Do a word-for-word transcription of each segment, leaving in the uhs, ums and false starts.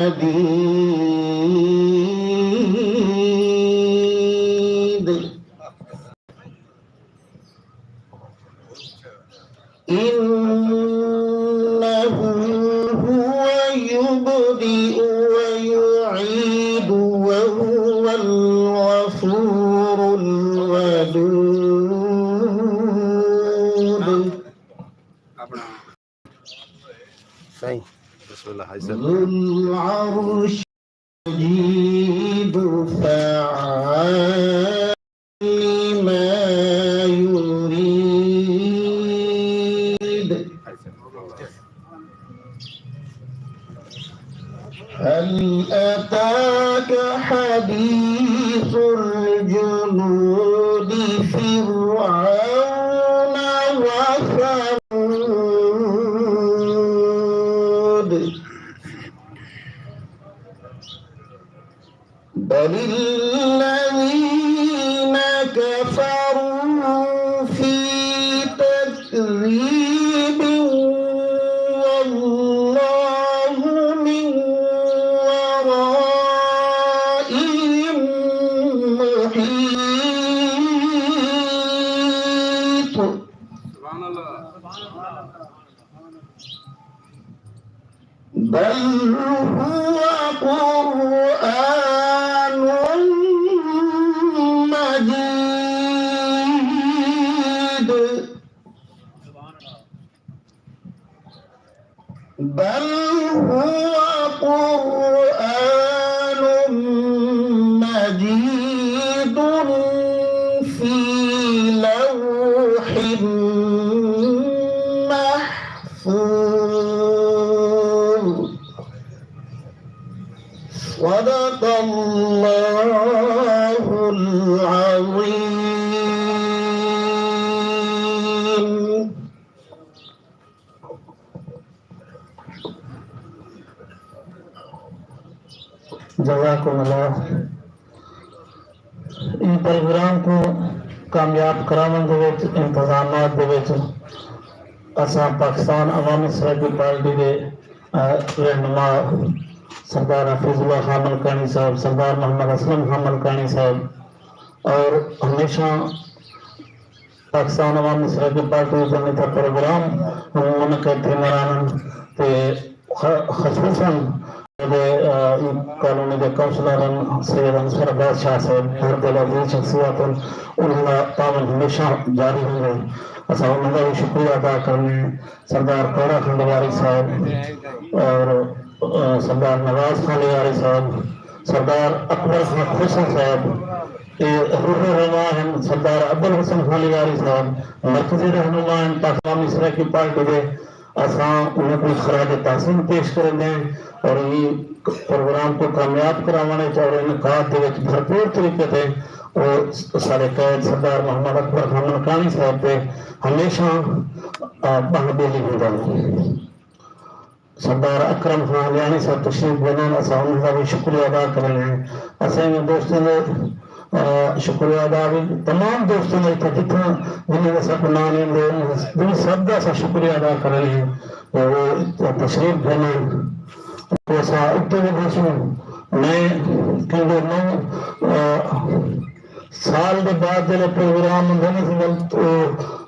جديد. إنه هو يبدئ ويعيد وهو الغفور الودود. صحیح۔ بسم اللہ، ہائی سر۔ ذو العرش مجيد فعال لما يريد. هل أتاك حديث الجنود فرعون وثمود. بل الذين كفروا في تكذيب والله من ورائهم محيط. سبحان الله. بل هو قرآن مجيد. بل هو قرآن مجيد في لوح محفوظ. صدق الله العظيم. جزاکم اللہ۔ ایں پروگرام کوں کامیاب کراوݨ دے وچ انتظامات دے وچ اساں پاکستان عوامی سرائیکی پارٹی دے، آ، رہنما سردار حفیظ اللہ خان ملکانی صاحب، سردار محمد اسلم خان ملکانی صاحب اور ہمیشہ پاکستان عوامی سرائیکی پارٹی دے جمعیت پروگرام منعقد تھیندے رہندن تے خ-، خصوصاً دے، آ، کالونی دے کونسلر ہن سید انصر عباس شاہ صاحب، ہر دل عزیز شخصیت ہن، انہاں دا تعاون ہمیشہ جاری ہوندے۔ اساں انہاں دا وی شکریہ ادا کرنے، سردار کورا کھنڈ واری صاحب اور، آ، سردار نواز خان واری صاحب، سردار اکبر خان کھوسہ صاحب، اے روح رواں ہن، سردار عبدالحسن خان واری صاحب، مرکزی رہنما ہن پاکستان عوامی سرائیکی پارٹی دے۔ اساں انہاں کوں خراج تحسین پیش کریندے ہیں اور ایں پروگرام کوں کامیاب کراوݨ وچ اور انعقاد دے وچ بھرپور طریقے تے او ساݙے قائد سردار محمد اکبر خان ملکانی صاحب تے ہمیشہ، آ، ٻانہہ ٻیلی ہوندن۔ سردار اکرم خان ہلیاݨی صاحب تشریف گھنن، اساں انہاں دا وی شکریہ ادا کریندے ہیں۔ اساں انہاں دوستاں دے، آ، شکریہ ادا وی تمام دوستاں دا اتھاں جتھاں جنہاں دا ساکوں ناں نہیں لے، انہاں سب دا اساں شکریہ ادا کریندے ہیں۔ تے او تشریف گھنن۔ تے اساں اتے وی ݙسوں، میں کیونکہ نو، آ، سال دے بعد جیڑھے پروگرام ہوندے نے، ول او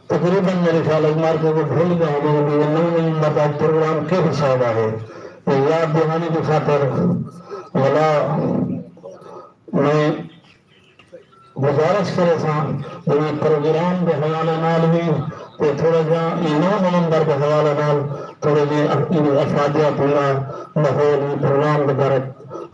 تقریباً میرے خیال اچ مارکیٹ کوں بھل ڳیا ہوندے نے، نویں نویں عمر دا پروگرام کیہڑی شے دا ہے۔ تے یاد دہانی دی خاطر ولا میں گزارش کریساں جو ایں پروگرام دے حوالے نال وی تے تھوڑا جیہاں ایں نو نومبر دے حوالے نال تھوڑے جیہے اف-، ایں افادیت والا ماحول ایں پروگرام دے بارے،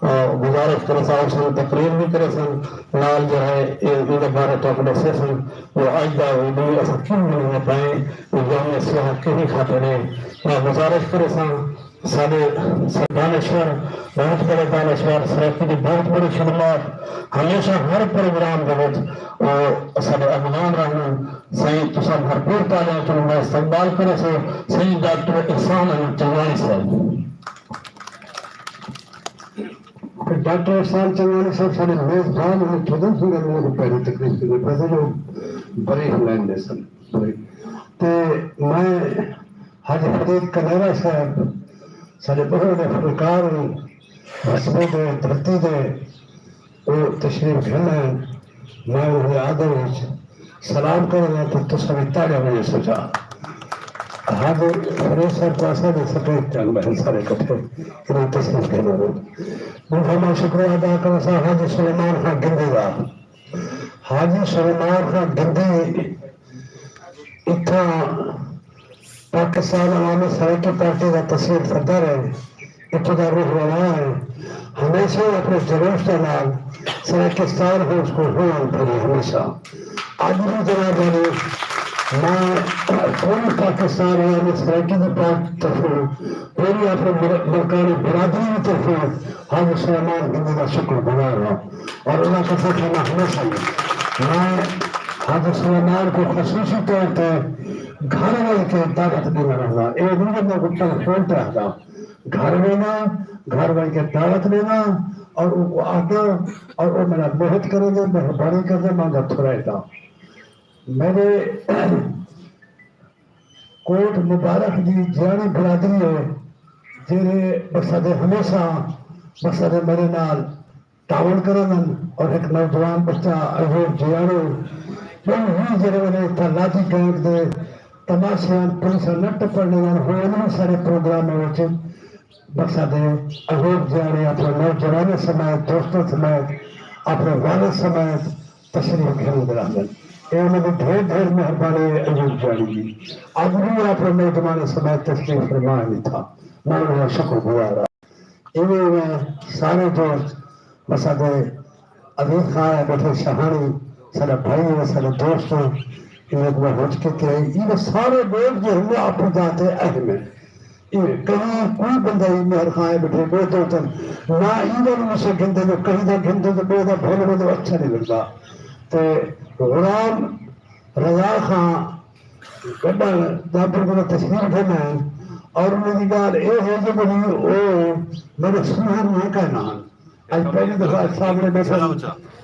آ، گزارش کریساں، اس ویلے تقریر وی کریساں، نال جو ہے ایں، ایں دے بارے تہاکوں ݙسیسن جو اڄ دا ویڈیو اساں کیوں بݨیندے پئے ہیں، اے یوم سیاہ کیہڑی خاطر ہے۔ میں گزارش کریساں ساݙے دانشور، بہت بڑے دانشور، سرائیکی دی بہت بڑی خدمات، ہمیشہ ہر پروگرام دے وچ او ساݙے اڳواݨ رہندن۔ سائیں، تساں بھرپور تالیاں کنوں انہاں دا استقبال کریسو۔ سائیں ڈاکٹر احسان احمد چنگاݨی صاحب۔ ڈاکٹر احسان چنگاݨی صاحب ساݙے میزبان ہن، تھوڑے سنگے انہاں کوں پہلی تقریر تے پیسے جو بریف لائن ݙیسن۔ تے میں حاجی فرید کلیرا صاحب ساݙے بہت وݙے فنکار ہن، وسبے دے دھرتی دے او تشریف گھن آئن، میں انہاں دے آدر وچ سلام کرݨ آیا تے تساں وی تاڑیاں وڄے سوچا۔ حاجی فریض صاحب کوں اساں دے سٹیج تے آن ٻہن سارے کٹھے انہاں تشریف گھن آئن۔ ݙوجھا میں شکریہ ادا کراں ساں حاجی سلیمان خان گندی دا۔ حاجی سلیمان خان گندی اتھاں پاکستان عوامی سرائیکی پارٹی دا تحصیل صدر ہے، اتھوں دا روح رواں ہے۔ ہمیشہ ہی اپݨے جلوس دے نال سرائیکستان ہاؤس کوں ہووݨ پھری ہمیشہ۔ اڄ وی جناب عالی، میں پوری پاکستان عوامی سرائیکی دی پارٹی طرفوں، پوری اپݨی مر-، ملکانی برادری دی طرفوں حاجی سلیمان گندی دا شکر گزار ہاں۔ اور اللہ قسم خانہ ہمیشہ ہی میں حاجی سلیمان کوں خصوصی طور تے گھر ول کے دعوت ݙیندا رہنداں۔ اے نہیں کہ میں کوں ٹیلیفون تے آہداں، گھر وینداں، گھر ول کے دعوت ݙینداں اور اونکوں آہداں اور او میݙا بہت کریندے، مہربانی کریندے، میں اوندا تھرائینداں۔ میݙے کوٹ مبارک دی جیاݨی برادری ہے، جیڑھے مقصد ہمیشہ مقصد میݙے نال تعاون کریندن اور ہک نوجوان بچہ ایوب جیاݨی، ٻئے وی جیڑھے ویلے اتھاں لادھی گینگ دے تماشیاں پولیساں نہ ٹپݨ ݙیندن، ہو انہاں سارے پروگراماں وچ مقصد ایوب جیاݨی اپݨے نوجوانیں سمیت، دوستاں سمیت، اپݨے والد سمیت تشریف گھن ݙے رہندن۔ اے انہاں دی ڈھیر ڈھیر مہربانی ہے ایوب جیاݨی دی۔ اڄ وی اپݨے نوجوانیں سمیت تشریف فرما ہن اتھاں۔ میں انہاں دا شکر گزار ہاں۔ ایویں ایویں سارے دوست اساݙے عزیز خان ہے ٻیٹھے شاہاݨی، ساݙا بھائی ہے، ساݙے دوست ہے، انہیں کوں میں ہٹ کے کہے، ایویں سارے لوگ جو ہن اپݨی جاہ تے اہم ہیں۔ ایویں کہیں کوئی بندہ ہی مہر خان ہے ٻیٹھے ٻئے دوست ہن، نہ ایویں نوں اسے گھندے جو کہیں دا گھندے تو ٻئے دا بھل وے تو اچھا نہیں لڳدا۔ تے غلام رضا خان گݙݨ دامپور کوں تشریف گھن آئن اور انہیں دی ڳالھ اے ہے جو میݙی او میݙے سوہر نہ کہنا ہن۔ اڄ پہلی دفعہ سامݨے ٻیٹھن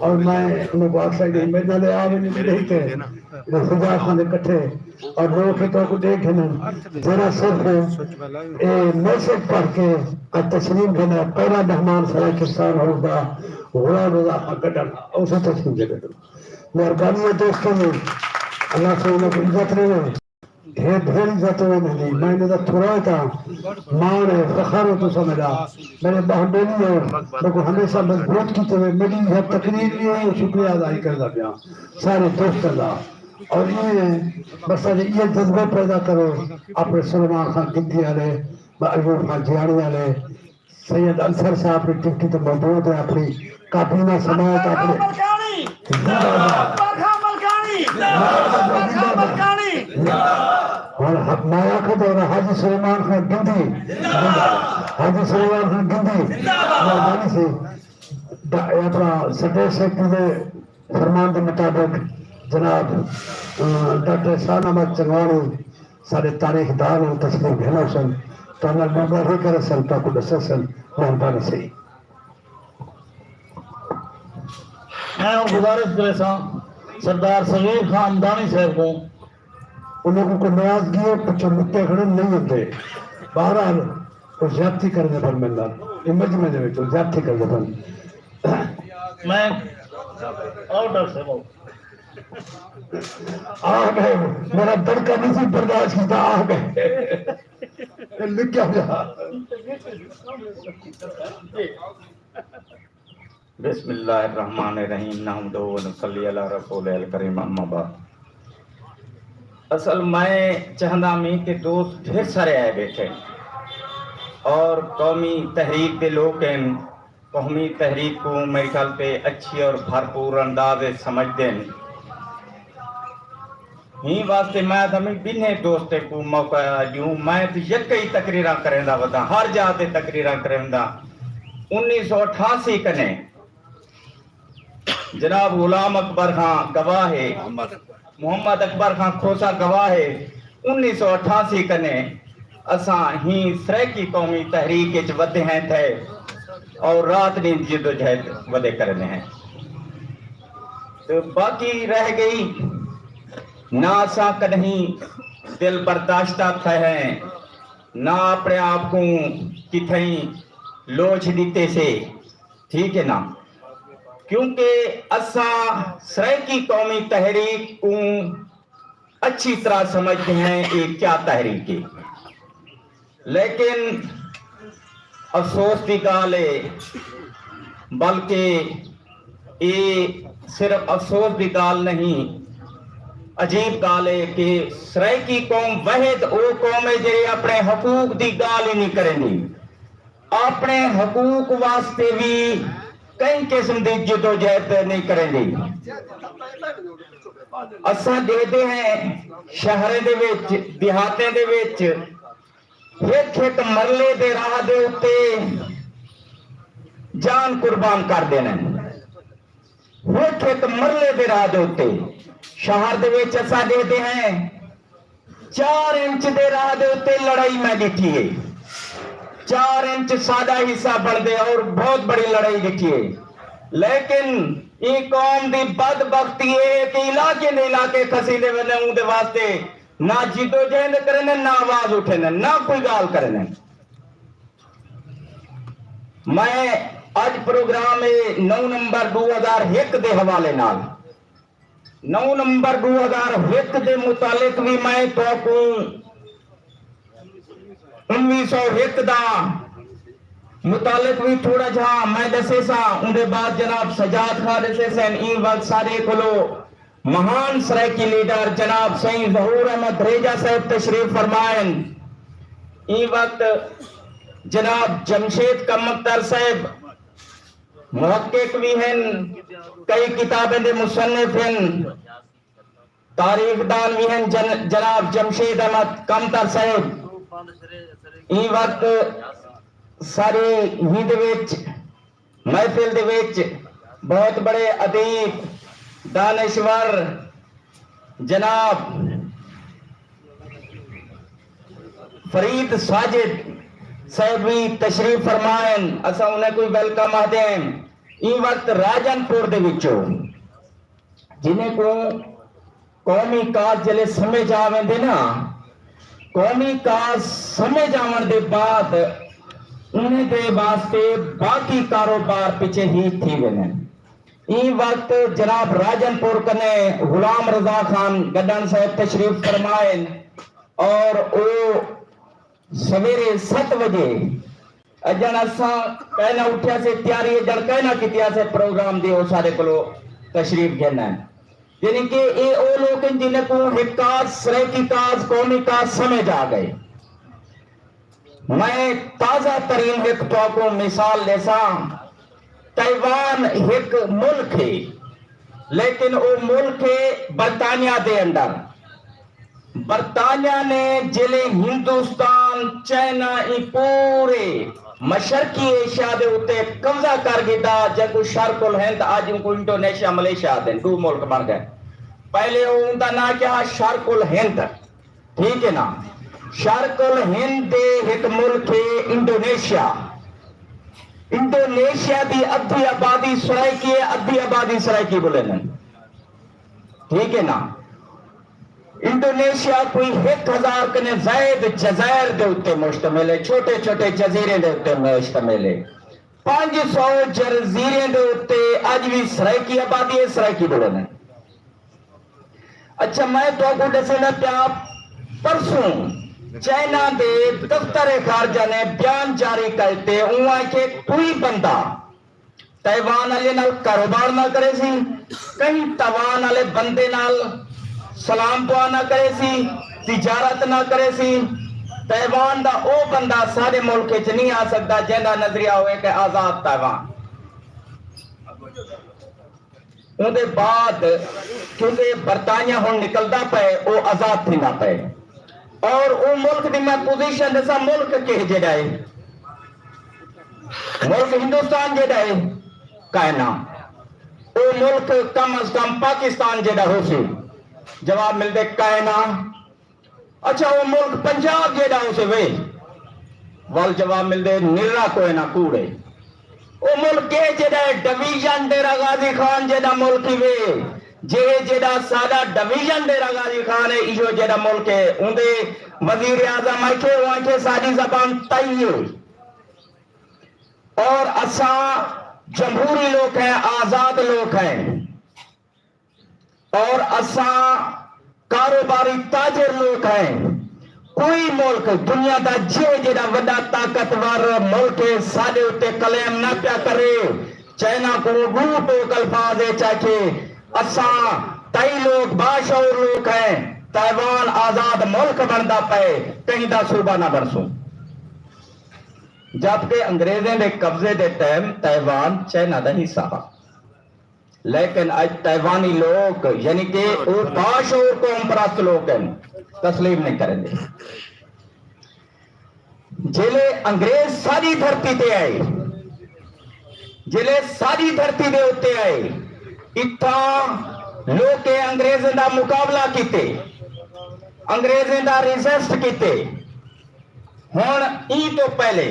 اور میں انہاں کوں آکھیا کہ میݙے نال آ ونڄ ݙیہہ تے میں خدا خان دے کٹھے اور لوگ ہی تہاکوں ݙیکھ گھنن۔ جیڑھا صرف اے میسج پڑھ کے اڄ تشریف گھن آئے، پہلا مہمان سرائیکی سٹال ہاؤس دا غلام رضا خان گݙݨ، اسے تشریف گھن آئے۔ مہربانی ہے دوستوں نے، اللہ سے انہاں کوں عزت ݙیوے۔ ڈھیر ڈھیر عزت ہووے انہاں دی، میں انہاں دا تھورائت ہاں، ماݨ ہے، فخر ہے تساں میݙا، میݙے ٻہہ ٻیلی ہو، میکوں ہمیشہ مضبوط کیتے ہوئے، میݙی ہر تقریر وی ہے، شکریہ ادا ہی کردا پیاں سارے دوستاں دا۔ اور ایویں بس اڄ ایہے جذبہ پیدا کرو، اپݨے سلیمان خان گندی آلے، ایوب خان جیاݨی آلے، سید انصر صاحب اپݨی ڈیوٹی تے موجود ہے، اپݨی کابینہ سمیت اپݨے ملکانی! زندہ باد! برکھا ملکانی! زندہ باد! برکھا ملکانی! ہݨ ح-، میں آکھاں تے حاجی سلیمان خان گندی، زندہ باد! حاجی سلیمان خان گندی، زندہ باد! مہربانی سی۔ دا-، اے اپݨا سٹیج سیکرٹری دے فرمان دے مطابق جناب، آ، ڈاکٹر احسان احمد چنگواݨی ساݙے تاریخ دان ہن، تشریف گھن آسن، تہاݙے نال ممبر ہی کرسن، تہاکوں ݙسسن۔ مہربانی سئیں۔ میں ہݨ گزارش کریساں سردار صغیر خان داݨی صاحب کوں۔ انہاں کوں کوئی ناراضگی ہے، پچھوں لکے کھڑے نہیں ہوندے۔ بہرحال، او زیادتی کریندے پن میݙے نال۔ اے مجمع دے وچ او زیادتی کریندے پن۔ میں آؤ ڈاکٹر صاحب، آؤ۔ آ ڳئے، میݙا دڑکا نہیں سی برداشت کیتا، آ ڳئے۔ اے لکیا جا۔ بسم اللہ الرحمن الرحیم، نحمدہ و نصلی علی رسولہ الکریم، اما بعد۔ اصل میں چاہندا میں کہ دوست ڈھیر سارے آئے ٻیٹھے اور قومی تحریک دے لوگ ہیں، قومی تحریک کوں میݙے خیال تے اچھی اور بھرپور انداز وچ سمجھدن۔ ہیں واسطے میں آہداں میں ٻنھے دوستیں کوں موقع ݙیوں، میں تے یکئی تقریراں کریندا وداں، ہر جاہ تے تقریراں کرینداں۔ انیس سو اٹھاسی کنے جناب غلام اکبر خان گواہ ہے، محمد اکبر خان کھوسہ گواہ ہے، انیس سو اٹھاسی کنے اساں ہیں سرائیکی قومی تحریک اچ ودے ہیں تھے اور رات ݙینھ جدوجہد ودے کریندے ہیں۔ تے باقی رہ ڳئی نہ اساں کݙاہیں دل برداشتہ تھئے ہیں، نہ اپݨے آپ کوں کتھائیں لوچ ݙتے سے، ٹھیک ہے نا؟ کیونکہ اساں سرائیکی قومی تحریک کوں اچھی طرح سمجھتے ہیں یہ کیا تحریک ہے، لیکن افسوس دی ڳالھ ہے، بلکہ اے صرف افسوس دی ڳالھ نہیں، عجیب ڳالھ ہے کہ سرائیکی قوم واحد او قوم ہے جیڑھی اپݨے حقوق دی ڳالھ ہی نہیں کریندی، اپݨے حقوق واسطے وی کہیں قسم دی جدوجہد نہیں کریندی۔ اساں ݙیہدے ہیں شہریں دے وچ، دیہاتیں دے وچ ہک ہک مرلے دے راہ دے اتے جان قربان کر ݙیندن۔ ہک ہک مرلے دے راہ دے اتے شہر دے وچ اساں ݙیہدے ہیں چار انچ دے راہ دے اتے لڑائی میں ݙٹھی ہے۔ چار انچ ساݙا حصہ بݨدے اور بہت بڑی لڑائی ݙٹھی ہے، لیکن ایں قوم دی بدبختی اے ہے کہ علاقے دے علاقے کھسیندے ویندے، اوں دے واسطے نہ جدوجہد کریندن، نہ آواز اٹھیندن، نہ کوئی ڳالھ کریندن۔ میں اڄ پروگرام اے نو نمبر ݙو ہزار ہک دے حوالے نال، نو نمبر ݙو ہزار ہک دے متعلق وی میں تہاکوں انویہہ سو ہک دا متعلق وی تھوڑا جھا میں ݙسیساں، اوندے بعد جناب سجاد خاں ݙسیسن۔ ایں وقت ساݙے کولو مہان سرائیکی لیڈر جناب سئیں ظہور احمد دھریجہ صاحب تشریف فرما ہن۔ ایں وقت جناب جمشید کمتر صاحب محقق وی ہن، کئی کتابیں دے مصنف ہن، تاریخ دان وی ہن جن-، جناب جمشید احمد کمتر صاحب۔ ایں وقت ساری ہی دے وچ محفل دے وچ بہت بڑے ادیب، دانشور جناب فرید ساجد صاحب وی تشریف فرما ہن، اساں انہیں کوں ویلکم آہدے ہیں۔ ایں وقت راجن پور دے وچوں جنہیں کوں قومی کاز جلے سمجھ آ ویندے نا، قومی کاز سمجھ آوݨ دے بعد انہیں دے واسطے باقی کاروبار پچھے ہی تھی ویندن۔ ایں وقت جناب راجن پور کنے غلام رضا خان گڈن صاحب تشریف فرمائن اور او سویرے ست وجے اڄݨ اساں کائنا اٹھیا سے، تیاری اڄݨ کائنا کیتی سے پروگرام دی، او سارے کولو تشریف گھن آئے۔ یعنی کہ اے او لوک ہن جنہیں کوں ہک کاز، سرائیکی کاز، قومی کاز سمجھ آ ڳئے۔ میں تازہ ترین ہک تہاکوں مثال ݙیساں، تائیوان ہک ملک ہے، لیکن او ملک ہے برطانیہ دے اندر۔ برطانیہ نے جیلے ہندوستان، چائنا، ایں پورے مشرقی ایشیا دے اتے قبضہ کر گھدا، جیکوں شرق الہند، اڄ اونکوں انڈونیشیا، ملیشیا آہدن، ݙو ملک بݨ ڳئے۔ پہلے او اوندا ناں کیا ہا؟ شرق الہند، ٹھیک ہے نا؟ شرق الہند دے ہک ملک ہے انڈونیشیا۔ انڈونیشیا دی ادھی آبادی سرائیکی ہے، ادھی آبادی سرائیکی ٻولیندن، ٹھیک ہے نا؟ انڈونیشیا کوئی ہک ہزار کنے زائد جزائر دے اتے مشتمل ہے، چھوٹے چھوٹے جزیرے دے اتے مشتمل ہے۔ پنج سو جزیرے دے اتے اڄ وی سرائیکی آبادی ہے، سرائیکی ٻولیندن۔ اچھا، میں تہاکوں ݙسیندا پیا، پرسوں چائنا دے دفتر خارجہ نے بیان جاری کیتے، اوں آکھے کوئی بندہ تائیوان آلے نال کاروبار نہ کریسی، کہیں تائیوان آلے بندے نال سلام دعا نہ کریسی، تجارت نہ کریسی۔ تائیوان دا او بندہ ساݙے ملک اچ نہیں آ سڳدا جیندا نظریہ ہوئے کہ آزاد تائیوان۔ اوندے بعد کیونکہ برطانیہ ہݨ نکلدا پئے، او آزاد تھیندا پئے۔ اور او ملک دی میں پوزیشن ݙساں، ملک کہہ جیڑھا ہے؟ ملک ہندوستان جیڑھا ہے؟ کائنا۔ او ملک کم از کم پاکستان جیڑھا ہوسی؟ جواب ملدے کائنا۔ اچھا، او ملک پنجاب جیڑھا ہوسے وے؟ ول جواب ملدے نرا کوئے نہ کوڑے۔ او ملک اے جیڑھا ہے ڈویژن ڈیرہ غازی خان جیڑھا ملک ہی وے، جے جیڑھا ساڈا ڈویژن ڈیرہ غازی خان ہے، ایہو جیڑھا ملک ہے۔ اوندے وزیر اعظم آکھے، او آکھے ساڈی زبان تئی ہے۔ اور اساں جمہوری لوک ہیں، آزاد لوک ہیں، اور اساں کاروباری تاجر لوک ہیں۔ کوئی ملک دنیا دا جے جیڑا وݙا طاقتور ملک ہے، ساݙے اتے کلیم نہ پیا کرے، چائنا کوں ݙو ٹوک الفاظ اچ آکھے، اساں تائی لوک باشعور لوک ہیں، تائیوان آزاد ملک بݨدا پئے، کہیں دا صوبہ نہ بݨسوں۔ جبکہ انگریزیں دے قبضے دے ٹائم تائیوان چائنا دا حصہ ہا، لیکن اڄ تائیوانی لوک، یعنی کہ او باشعور قوم پرست لوک ہیں، تسلیم نہیں کریں دے۔ جیلے انگریز ساری دھرتی تے آئے، جیلے ساری دھرتی دے اتے آئے، اتھاں لوکیں انگریزیں دا مقابلہ کیتے، انگریزیں دا ریزسٹ کیتے۔ ہن ایں تو پہلے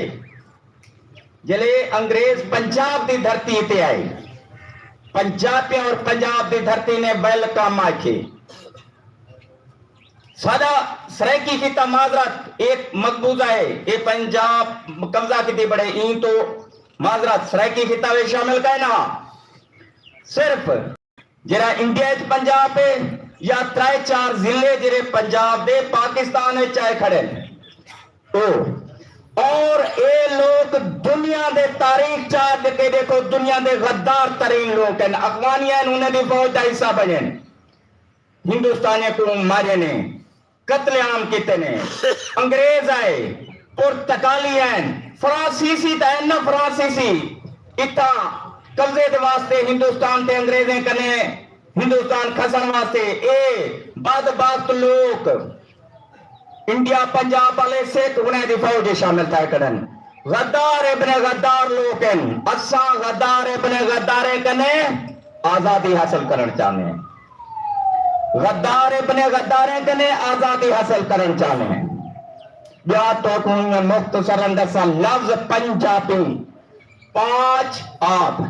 جلے انگریز پنجاب دی دھرتی تے آئے، پنجابیاں اور پنجاب دی دھرتی نے ویلکم آکھے۔ ساݙا سرائیکی خطہ، معذرت، ایک مقبوضہ ہے، اے پنجاب قبضہ کیتی بڑے، ایں تو معذرت، سرائیکی خطہ وچ شامل کائے نہ۔ صرف جیڑھا انڈیا اچ پنجاب ہے یا ترائے چار ضلع جیڑھے پنجاب دے پاکستان اچ آئے کھڑے ہن۔ او اور اے لوک دنیا دے تاریخ چا ݙتے ݙیکھو، دنیا دے غدار ترین لوک ہن، افغانیاں ہن، انہیں دی فوج دا حصہ بݨے ہن، ہندوستانیاں کوں مارے نے، قتل عام کیتے نے۔ انگریز آئے، پرتگالی ہن، فرانسیسی تاں ہن نہ، فرانسیسی اتھاں قبضے دے واسطے ہندوستان تے انگریزیں کنے ہندوستان کھسݨ واسطے۔ اے بدبخت لوک انڈیا پنجاب والے سکھ انہیں دی فوج اچ شامل تھئے کھڑن۔ غدار ابن غدار لوک ہن۔ اساں غدار ابن غداریں کنے آزادی حاصل کرݨ چاہندے ہیں۔ غدار ابن غداریں کنے آزادی حاصل کرݨ چاہندے ہیں۔ ٻیا تہاکوں میں مختصراً ݙساں، لفظ پنجابی، پانچ آپ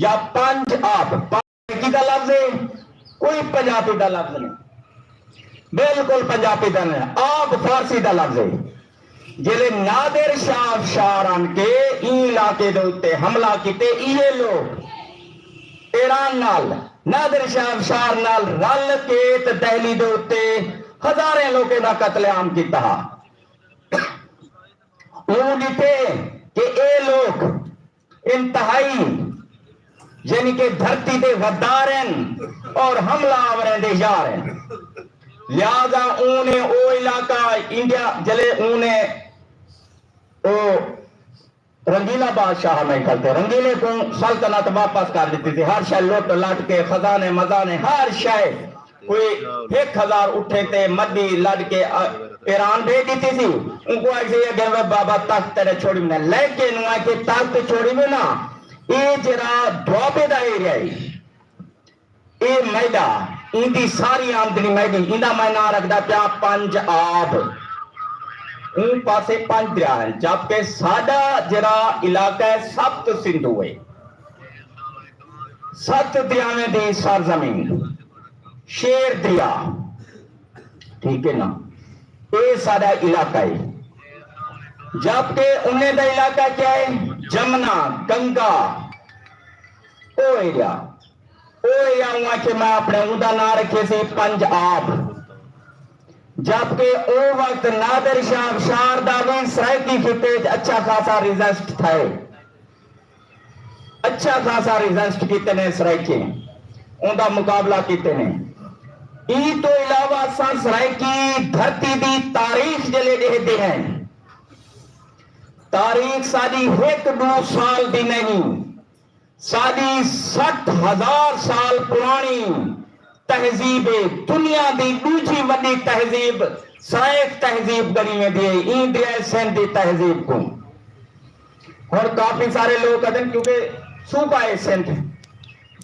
یا پنج آپ، پنج کیدا لفظ ہے؟ کوئی پنجابی دا لفظ نہیں، بالکل پنجابی دا نہیں۔ آپ فارسی دا لفظ ہے۔ جیلے نادر شاہ افشار آن کے ایں علاقے دے اتے حملہ کیتے، ایہے لوگ ایران نال، نادر شاہ افشار نال رل کے تے دہلی دے اتے ہزاریں لوکیں دا قتل عام کیتا ہا۔ اوں ݙٹھے کہ اے لوک انتہائی، یعنی کہ دھرتی دے غدار ہن اور حملہ آوریں دے یار ہن۔ لہذا اوں نے او علاقہ انڈیا، جلے اوں نے او رنگیلا بادشاہ میں کھلتے، رنگیلے کوں سلطنت واپس کر ݙتی سی۔ ہر شے لٹ لٹ کے، خزانے مزانے، ہر شے، کوئی ہک ہزار اٹھیں تے مڈی لڈ کے، آ، ایران بھیج ݙتی سی۔ اونکوں آکھسی اگے وے بابا تخت تیݙے چھوڑی ویندے، لیکن اوں آکھے تخت چھوڑی وینداں، اے جیڑھا دوابے دا ایریا ہے، اے میݙا، ایندی ساری آمدنی میݙی، ایندا میں ناں رکھدا پیاں پنج آب۔ اوں پاسے پنج دریا ہن، جبکہ ساݙا جیڑھا علاقہ ہے سپت سندھو ہے، ست دریاویں دی سرزمین، شیر دریا، ٹھیک ہے نا، اے ساݙا علاقہ ہے۔ جبکہ انہیں دا علاقہ کیا ہے؟ جمنا، گنگا، او ایریا۔ او ایریا اوں آکھے میں اپݨے اوندا ناں رکھیسی پنج آپ۔ جبکہ او وقت نادر شاہ افشار دا وی سرائیکی خطے اچ اچھا خاصا ریزسٹ تھئے۔ اچھا خاصا ریزسٹ کیتے نے سرائیکیں، اوندا مقابلہ کیتے نے۔ ایں توں علاوہ اساں سرائیکی دھرتی دی تاریخ جلے ݙیہدے ہیں، تاریخ ساݙی ہک ݙو سال دی نہیں، ساݙی سٹھ ہزار سال پراݨی تہذیب ہے۔ دنیا دی ݙوجھی وݙی تہذیب سرائیک تہذیب ڳݨی ویندی ہے، ایں دریائے سندھ دی تہذیب کوں۔ ہݨ کافی سارے لوک آہدن کیونکہ صوبہ ہے سندھ،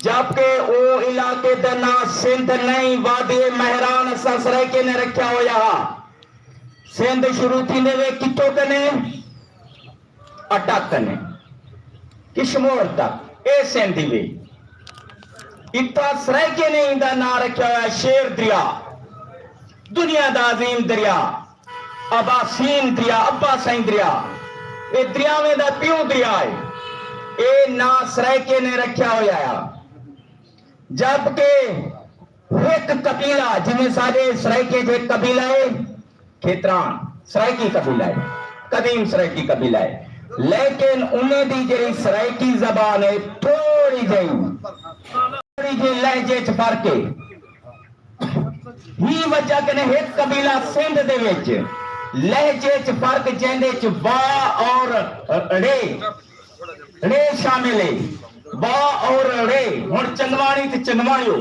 جبکہ او علاقے دا ناں سندھ نہیں، وادی مہران اساں سرائیکیں نے رکھیا ہویا ہا۔ سندھ شروع تھیندے وے کتھوں کنے؟ اٹک کنے کشمور تک، اے سندھ ہی وے۔ اتھاں سرائیکیں نے ایندا ناں رکھیا ہویا شیر دریا، دنیا دا عظیم دریا، اباسین دریا، ابا سئیں دریا۔ اے دریاویں دا پیو دریا ہے۔ اے ناں سرائیکے نے رکھیا ہویا ہے۔ جبکہ ہک قبیلہ، جیویں ساݙے سرائیکے جے قبیلہ ہے، کھیتران سرائیکی قبیلہ ہے، قدیم سرائیکی قبیلہ ہے، لیکن انہیں دی جڑی سرائیکی زبان ہے، تھوڑی جہی، تھوڑی جہی لہجے چ فرق ہے۔ ہی وجہ کنے ہک قبیلہ سندھ دے وچ لہجے چ فرق، جیندے چ وا اور ڑے، ڑے شامل ہے۔ وا اور ڑے، ہݨ چنگواݨی تے چنگواݨیو،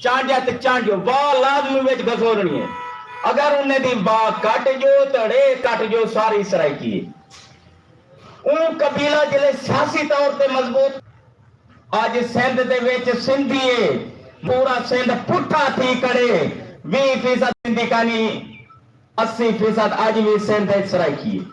چانڈیا تے چانڈیو، وا لازمی وچ گھسوڑنی ہے۔ اگر انہیں دی وا کٹ جو تے ڑے کٹ جو، ساری سرائیکی ہے۔ اوں قبیلہ جلے سیاسی طور تے مضبوط، اڄ سندھ دے وچ سندھی ہے، پورا سندھ پٹھا تھی کھڑے، ویہہ فیصد سندھی کانی، اسی فیصد اڄ وی سندھ وچ سرائیکی ہے۔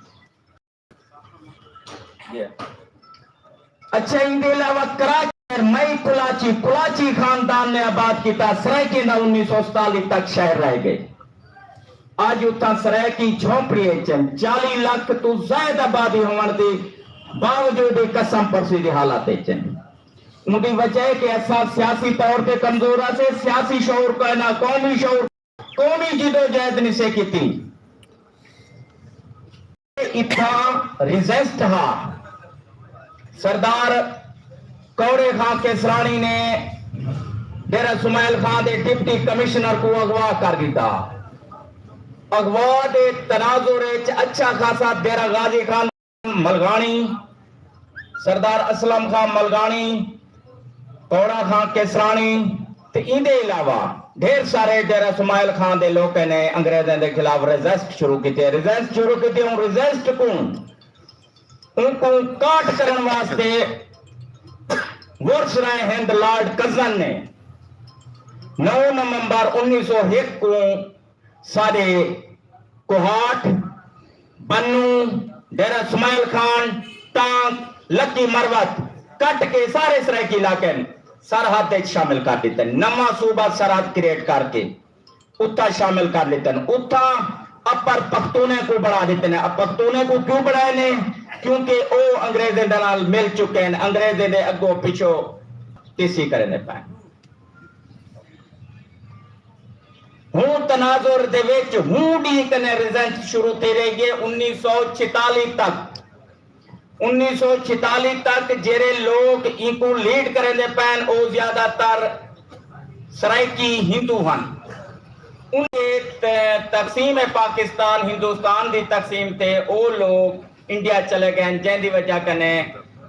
اچھا، ایندے علاوہ کراچی مئی کلاچی، کلاچی خاندان نے آباد کیتا، سرائیکیں دا انیس سو ستالی تک شہر رہ ڳئے۔ اڄ اتھاں سرائیکی جھونپڑی اچ ہن، چالیہہ لکھ توں زائد آبادی ہووݨ دے باوجود اے قسم پرسی دی حالت اچ ہن۔ اوندی وجہ اے کہ اساں سیاسی طور تے کمزور ہاسے، سیاسی شعور کائنا، قومی شعور، قومی جدوجہد نسے کیتی۔ اتھاں ریزسٹ ہا۔ سردار کورے خان کیسراݨی نے ڈیرہ سمائل خان دے ڈپٹی کمشنر کوں اغوا کر ݙتا۔ اغوا دے تناظر اچ اچھا خاصا ڈیرہ غازی خان ملغاݨی، سردار اسلم خان ملغاݨی، کورا خان کیسراݨی تے ایندے علاوہ ڈھیر سارے ڈیرہ سمائل خان دے لوکیں نے انگریزیں دے خلاف ریزسٹ شروع کیتے۔ ریزسٹ شروع کیتے، اوں ریزسٹ کوں، اوں کوں کاٹ کرݨ واسطے وائسرائے ہند لارڈ کرزن نے نو نومبر انیس سو ہک کوں سارے کوہاٹ، بنوں، ڈیرہ اسماعیل خان، ٹانک، لکی مروت کٹ کے سارے سرائیکی علاقے سرحد وچ شامل کر ݙتے۔ نواں صوبہ سرحد کریٹ کر کے اتھاں شامل کر ݙتے۔ اتھاں اپر پختونیں کوں بݨا ݙتے نے۔ پختونیں کوں کیوں بݨائے نے؟ کیونکہ او انگریزیں دے نال مل چکے ہن، انگریزیں دے اڳوں پچھوں تیسی کریندے پئے ہن۔ ہوں تناظر دے وچ ہوں ݙینہہ کنے ریزنٹ شروع تھی رہی ہے۔ انیس سو چھتالی تک، انیس سو چھتالی تک جیڑھے لوک اینکوں لیڈ کریندے پئن او زیادہ تر سرائیکی ہندو ہن۔ انہیں ت-، تقسیم پاکستان، ہندوستان دی تقسیم تے او لوک انڈیا چلے ڳئن، جیندی وجہ کنے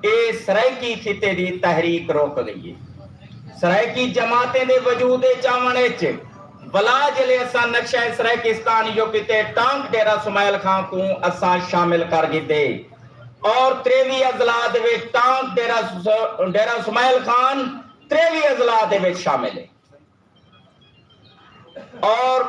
اے سرائیکی خطے دی تحریک رک ڳئی ہے۔ سرائیکی جماعتیں دے وجود اچ آوݨ اچ ولا جلے اساں نقشہ سرائیکستان یو کیتے، ٹانک ڈیرہ سمائل خان کوں اساں شامل کر گھدے اور تریوی اضلاع دے وچ ٹانک ڈیرہ س-، ڈیرہ سمائل خان تریوی اضلاع دے وچ شامل ہے۔ اور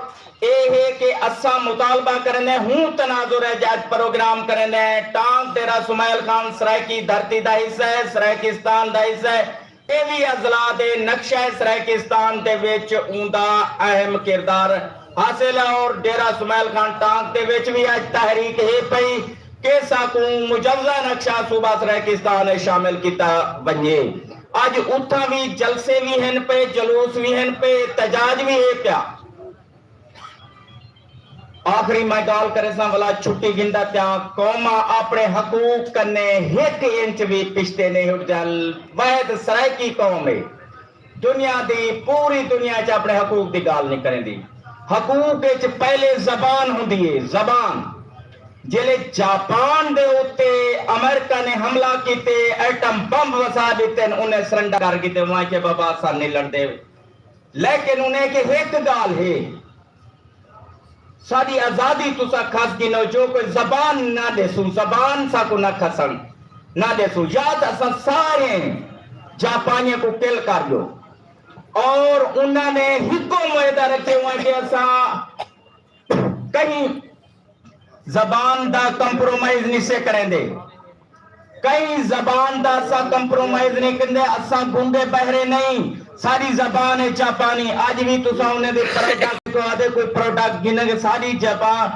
اے ہے کہ اساں مطالبہ کریندے ہوں تناظر ہے جج پروگرام کریندے ہیں، ٹانک ڈیرہ سمائل خان سرائیکی دھرتی دا حصہ ہے، سرائیکستان دا حصہ ہے۔ اے وی اضلاع دے نقشہ سرائیکستان دے وچ اوندا اہم کردار حاصل ہے اور ڈیرہ سمائل خان ٹانک دے وچ وی اج تحریک ہے پئی کہ ساکوں مجوزہ نقشہ صوبہ سرائیکستان اچ شامل کیتا ونجے۔ اج اتھاں وی جلسے وی ہن پئے، جلوس وی ہن پئے، احتجاج وی ہے پیا۔ آخری میں گالھ کریساں ولا چھٹی گھندا پیاں، قوماں اپݨے حقوق کنے ہک انچ وی پچھتے نہیں ہٹدیاں۔ واحد سرائیکی قوم ہے دنیا دی، پوری دنیا اچ اپݨے حقوق دی گالھ نہیں کریندی۔ حقوق اچ پہلے زبان ہوندی ہے، زبان۔ جیلے جاپان دے اتے امریکہ نے حملہ کیتے، ایٹم بمب وسا ݙتے، انہیں سرنڈر کر گھدے، اوں آکھے بابا اساں نہیں لڑدے۔ لیکن انہیں کہ ہک گالھ ہے، ساݙی آزادی تساں کھس گھنو، جو کوئی زبان نہ ݙیسوں، زبان ساکوں نہ کھسݨ نہ ݙیسوں، یا تاں اساں سارے جاپانیاں کوں کل کر ݙیو۔ اور انہاں نے ہکو معاہدہ رکھے ہوئے کہ اساں کہیں زبان دا کمپرومائز نسے کریندے، کہیں زبان دا اساں کمپرومائز نہیں کریندے، اساں گنگے بہرے نہیں، ساݙی زبان ہے جاپانی۔ اڄ وی تساں انہیں دے پروڈکٹ کوں آہدے کوئی پروڈکٹ گھنیں گے، ساݙی جاپان،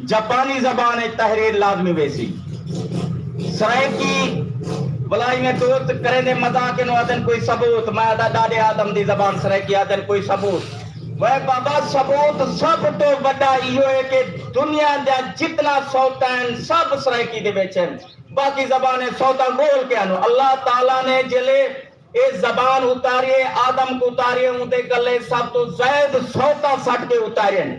جاپانی زبان ہے تحریر لازمی ویسی۔ سرائیکی، ولا ایویں دوست کریندے مذاق، اینوں آہدن کوئی ثبوت۔ میں آہدا ݙاݙے آدم دی زبان سرائیکی، آہدن کوئی ثبوت۔ وے بابا، ثبوت سب توں وݙا ایہو ہے کہ دنیا دیاں جتنا صوتاں ہن، سب سرائیکی دے وچ ہن۔ باقی زبانیں صوتاں ڳول کے آنو۔ اللہ تعالیٰ نے جلے اے زبان اتاری ہے، آدم کوں اتاری ہے، اوندے ڳلے سب توں زائد صوتاں سٹ کے اتارین۔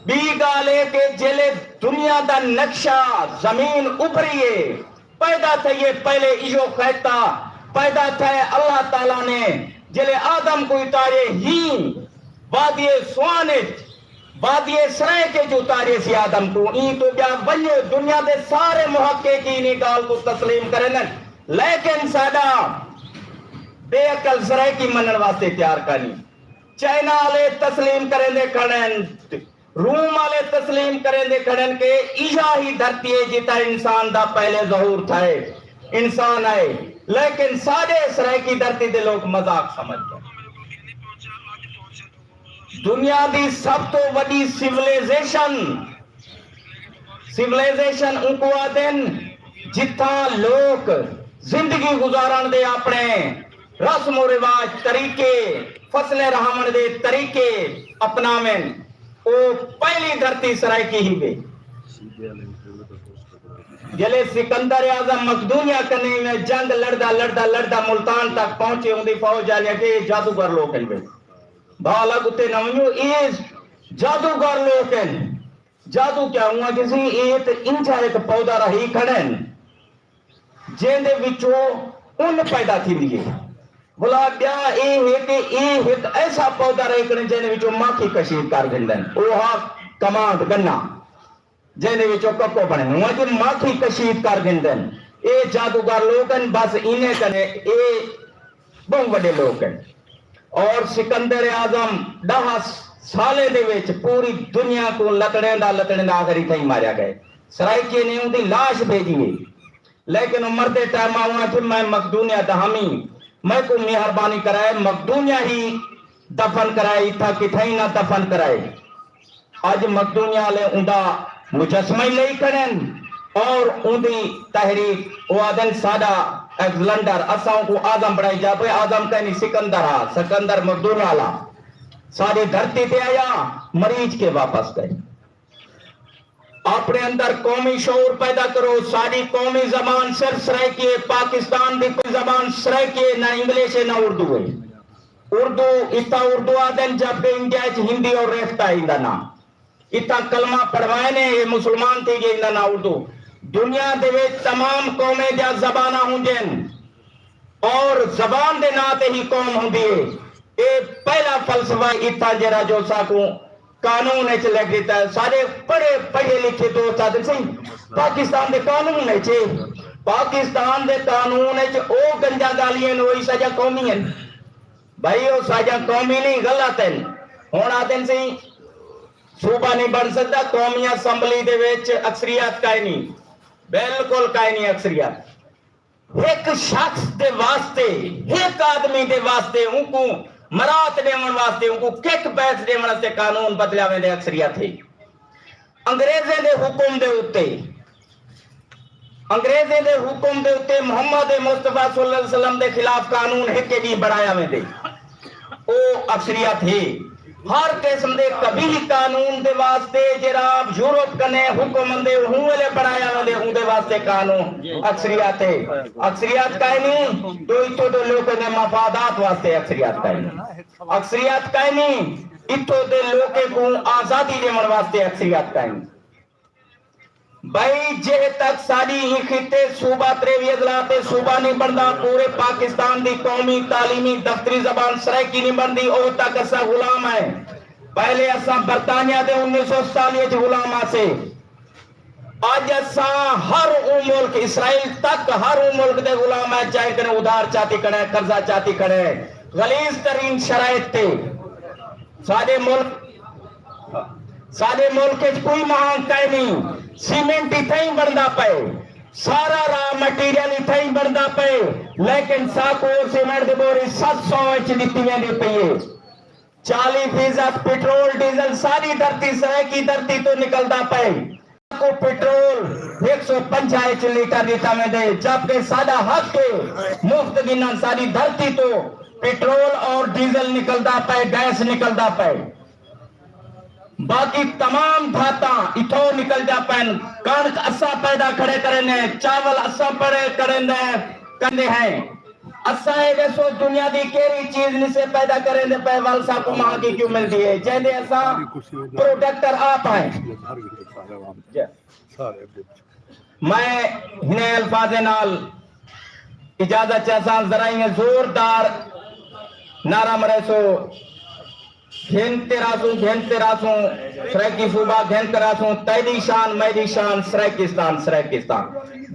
ٻی ڳالھ اے کہ جیلے دنیا دا نقشہ زمین ابھری اے، پیدا تھئی اے، پہلے ایہو خطہ پیدا تھئے۔ اللہ تعالیٰ نے جیلے آدم کوں اتارے ہی وادی سوان اچ، وادی سرائیک اچ اتارے سی آدم کوں۔ ایں توں ٻیا ونڄو، دنیا دے سارے محققین ایں ڳالھ کوں تسلیم کریندن، لیکن ساݙا بے عقل سرائیکی منݨ واسطے تیار کائنی۔ چائنا آلے تسلیم کریندے کھڑن، روم آلے تسلیم کریندے کھڑن کہ ایہا ہی دھرتی ہے جتھاں انسان دا پہلے ظہور تھئے، انسان آئے، لیکن ساݙے سرائیکی دھرتی دے لوک مذاق سمجھ ڳئے۔ دنیا دی سب توں وݙی سیولائزیشن، سیولائزیشن اونکوں آہدن جتھاں لوک زندگی گزارݨ دے اپݨے رسم و رواج، طریقے، فصلیں رہاوݨ دے طریقے اپناون۔ او پہلی دھرتی سرائیکی ہیوے۔ جلے سکندر اعظم مقدونیہ کنے میں جنگ لڑدا لڑدا لڑدا ملتان تک پہنچے، اوندی فوج آلی کہ اے جادوگر لوک ہن۔ بھالا کتے نہ ونڄو، اے جادوگر لوک ہن۔ جادو کیا ہوا کسی؟ اے تے انجھا ہک پودا رہی کھڑن، جیندے وچوں ان پیدا تھیندی ہے۔ بھلا ٻیا اے ہے کہ اے ہک ایسا پودا رہی کھڑن جیندے وچوں ماکھی کشید کر گھندن۔ او ہا کمانڈ گنا، جیندے وچوں ککو بݨن۔ ہوا جی ماکھی کشید کر گھندن۔ اے جادوگر لوک ہن، بس اینے کنے اے ٻہوں وݙے لوک ہن۔ اور سکندر اعظم ݙاہ سالیں دے وچ پوری دنیا کوں لتڑیندا لتڑیندا آخر اتھائیں ماریا ڳئے۔ سرائیکیے نے اوندی لاش بھیڄی ہے، لیکن او مردے ٹائم آہدا کہ میں مقدونیہ دا ہمی، میکوں مہربانی کرائے مقدونیہ ہی دفن کرائے، اتھاں کتھائیں نہ دفن کرائے۔ اڄ مقدونیہ آلے اوندا مجسمہ ہی لئی کھڑن اور اوندی تحریک، او آہدن ساݙا الیگزینڈر، اساں اونکوں اعظم بݨائی جا پئے، اعظم کائنی، سکندر ہا، سکندر مقدونیہ آلا ساݙی دھرتی تے آیا، مریچ کے واپس ڳئے۔ اپݨے اندر قومی شعور پیدا کرو۔ ساݙی قومی زبان صرف سرائیکی ہے، پاکستان دی کوئی زبان سرائیکی ہے، نہ انگلش ہے، نہ اردو ہے۔ اردو، اتھاں اردو آہدن، جبکہ انڈیا اچ ہندی اور ریختہ ہے ایندا ناں۔ اتھاں کلمہ پڑھوائے نے، اے مسلمان تھی ڳئے، ایندا ناں اردو۔ دنیا دے وچ تمام قومیں دیاں زباناں ہوندین اور زبان دے ناں تے ہی قوم ہوندی ہے۔ اے پہلا فلسفہ اتھاں جیڑھا جو ساکوں قانون اچ لکھ ݙتا ہے۔ سارے پڑھے، پڑھے لکھے دوست آہدن سئیں، پاکستان دے قانون اچ ہے۔ پاکستان دے قانون اچ او گنجا ڳالھیں ہن، او ہی ساݙیاں قومی ہن۔ بھائی، او ساݙیاں قومی نہیں، غلط ہن۔ ہݨ آہدن سئیں، صوبہ نہیں بݨ سڳدا، قومی اسمبلی دے وچ اکثریت کائنی، بالکل کائنی اکثریت۔ ہک شخص دے واسطے، ہک آدمی دے واسطے، اونکوں مراعات ݙیوݨ واسطے، اونکوں کک بیس ݙیوݨ واسطے قانون بدلیا ویندے، اکثریت ہے۔ انگریزیں دے حکم دے اتے، انگریزیں دے حکم دے اتے محمد مصطفیٰ صلی اللہ علیہ وسلم دے خلاف قانون ہک ݙینہہ بݨایا ویندے، او اکثریت ہے۔ ہر قسم دے قبیح قانون دے واسطے جیڑھا یورپ کنے حکم آندے، ہوں ویلے بݨایا ویندے، اوندے واسطے قانون اکثریت ہے۔ اکثریت کائنی، تو اتھوں دے لوکیں دے مفادات واسطے اکثریت کائنی۔ اکثریت کائنی، اتھوں دے لوکیں کوں آزادی ݙیوݨ واسطے اکثریت کائنی۔ بھئی، جے تک ساݙی ایں خطے صوبہ تریوی اضلاع تے صوبہ نہیں بݨدا، پورے پاکستان دی قومی تعلیمی دفتری زبان سرائیکی نہیں بݨدی، او تک اساں غلام ہیں۔ پہلے اساں برطانیہ دے انیس سو ستالی اچ غلام ہاسے۔ اڄ اساں ہر او ملک، اسرائیل تک ہر او ملک دے غلام ہیں، جئیں کنے ادھار چاتی کھڑے، قرضہ چاتی کھڑے، غلیظ ترین شرائط تے۔ ساݙے ملک ساݙے ملک اچ کوئی مہانگ کائنی، سیمنٹ اتھائیں بݨدا پئے، سارا را مٹیریل اتھائیں بݨدا پئے، لیکن ساکوں سیمنٹ دی بوری ست سو اچ ݙتی ویندی پئی ہے۔ چالی فیصد پٹرول ڈیزل ساݙی دھرتی، سرائیکی دھرتی توں نکلدا پئے۔ کو پٹرول ہک سو پنجاہ اچ لیٹر ݙتا ویندے، جبکہ ساݙا حق ہے، مفت گھنن، ساݙی دھرتی توں پٹرول اور ڈیزل نکلدا پئے، گیس نکلدا پئے، باقی تمام دھاتاں اتھوں نکلدا پئن۔ کݨک اساں پیدا کھڑے کریندے، چاول اساں پڑے کریندے، کندے ہیں۔ اساں اے ݙسو دنیا دی کیڑھی چیز نسے پیدا کریندے پئے، ول ساکوں مہانگی کیوں ملدی ہے، جیندے اساں پروڈکٹر آپ ہیں۔ میں ہنیں الفاظیں نال اجازت چاہساں، ذرا ایویں زوردار نعرہ مریسو، گھن کے راسوں، گھن کے راسوں، سرائیکی صوبہ گھن کے راسوں، تیݙی شان، میݙی شان، سرائیکستان، سرائیکستان۔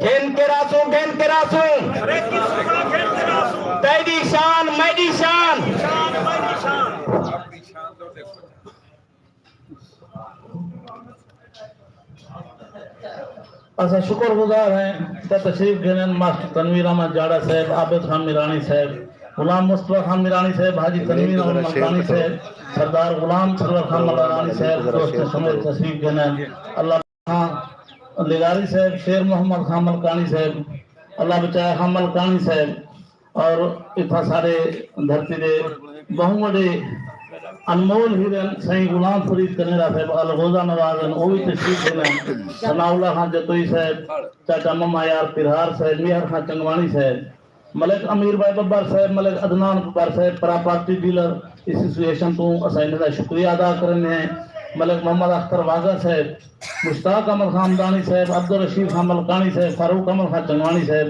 گھن کے راسوں، گھن کے راسوں، تیݙی شان، میݙی شان۔ اساں شکر گزار ہیں تے تشریف گھنن ماسٹر تنویر احمد جاڑا صاحب، عابد خان میرانی صاحب، غلام مصطفی خان میرانی صاحب، حاجی تنویر احمد ملکانی صاحب، سردار غلام سرور خان ملکانی صاحب، دوست سمیت تشریف گھنن۔ اللہ خان لغاری صاحب، شیر محمد خان ملکانی صاحب، اللہ بچائے خان ملکانی صاحب، اور اتھاں سارے دھرتی دے بہوں وڈے انمول ہیرے ہن۔ سائیں غلام فرید کنیرا صاحب الغوزہ نواز ہن، او وی تشریف گھنن۔ ثناء اللہ خان جتوئی صاحب، چاچا مما یار پرہار صاحب، میہر خان چنگوانی صاحب، ملک امیر بھائی ببر صاحب، ملک عدنان ببر صاحب، پراپرٹی ڈیلر ایسوسی ایشن توں اساں انہاں دا شکریہ ادا کریندے ہیں۔ ملک محمد اختر واگھا صاحب، مشتاق احمد خان مدانی صاحب، عبدالرشید خان ملکانی صاحب، فاروق احمد خان چنگوانی صاحب،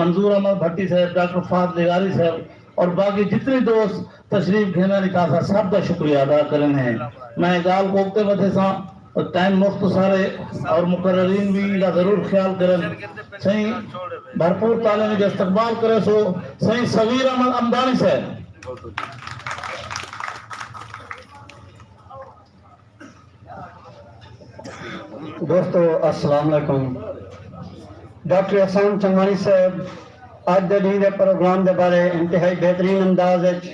منظور احمد بھٹی صاحب، ڈاکٹر فہد لغاری صاحب اور باقی جتنے دوست تشریف گھنن، اتھاں اساں سب دا شکریہ ادا کریندے ہیں۔ میں ڳالھ کوں اڳتے ودھیساں، ٹائم مختصر ہے اور مقررین بھی ایندا ضرور خیال کرن۔ سائیں بھرپور تالیاں دی استقبال کریسو سائیں صغیر احمد امدانی صاحب۔ دوستو، السلام علیکم۔ ڈاکٹر احسان چنگوانی صاحب اڄ دے ݙینہہ دے پروگرام دے بارے انتہائی بہترین انداز وچ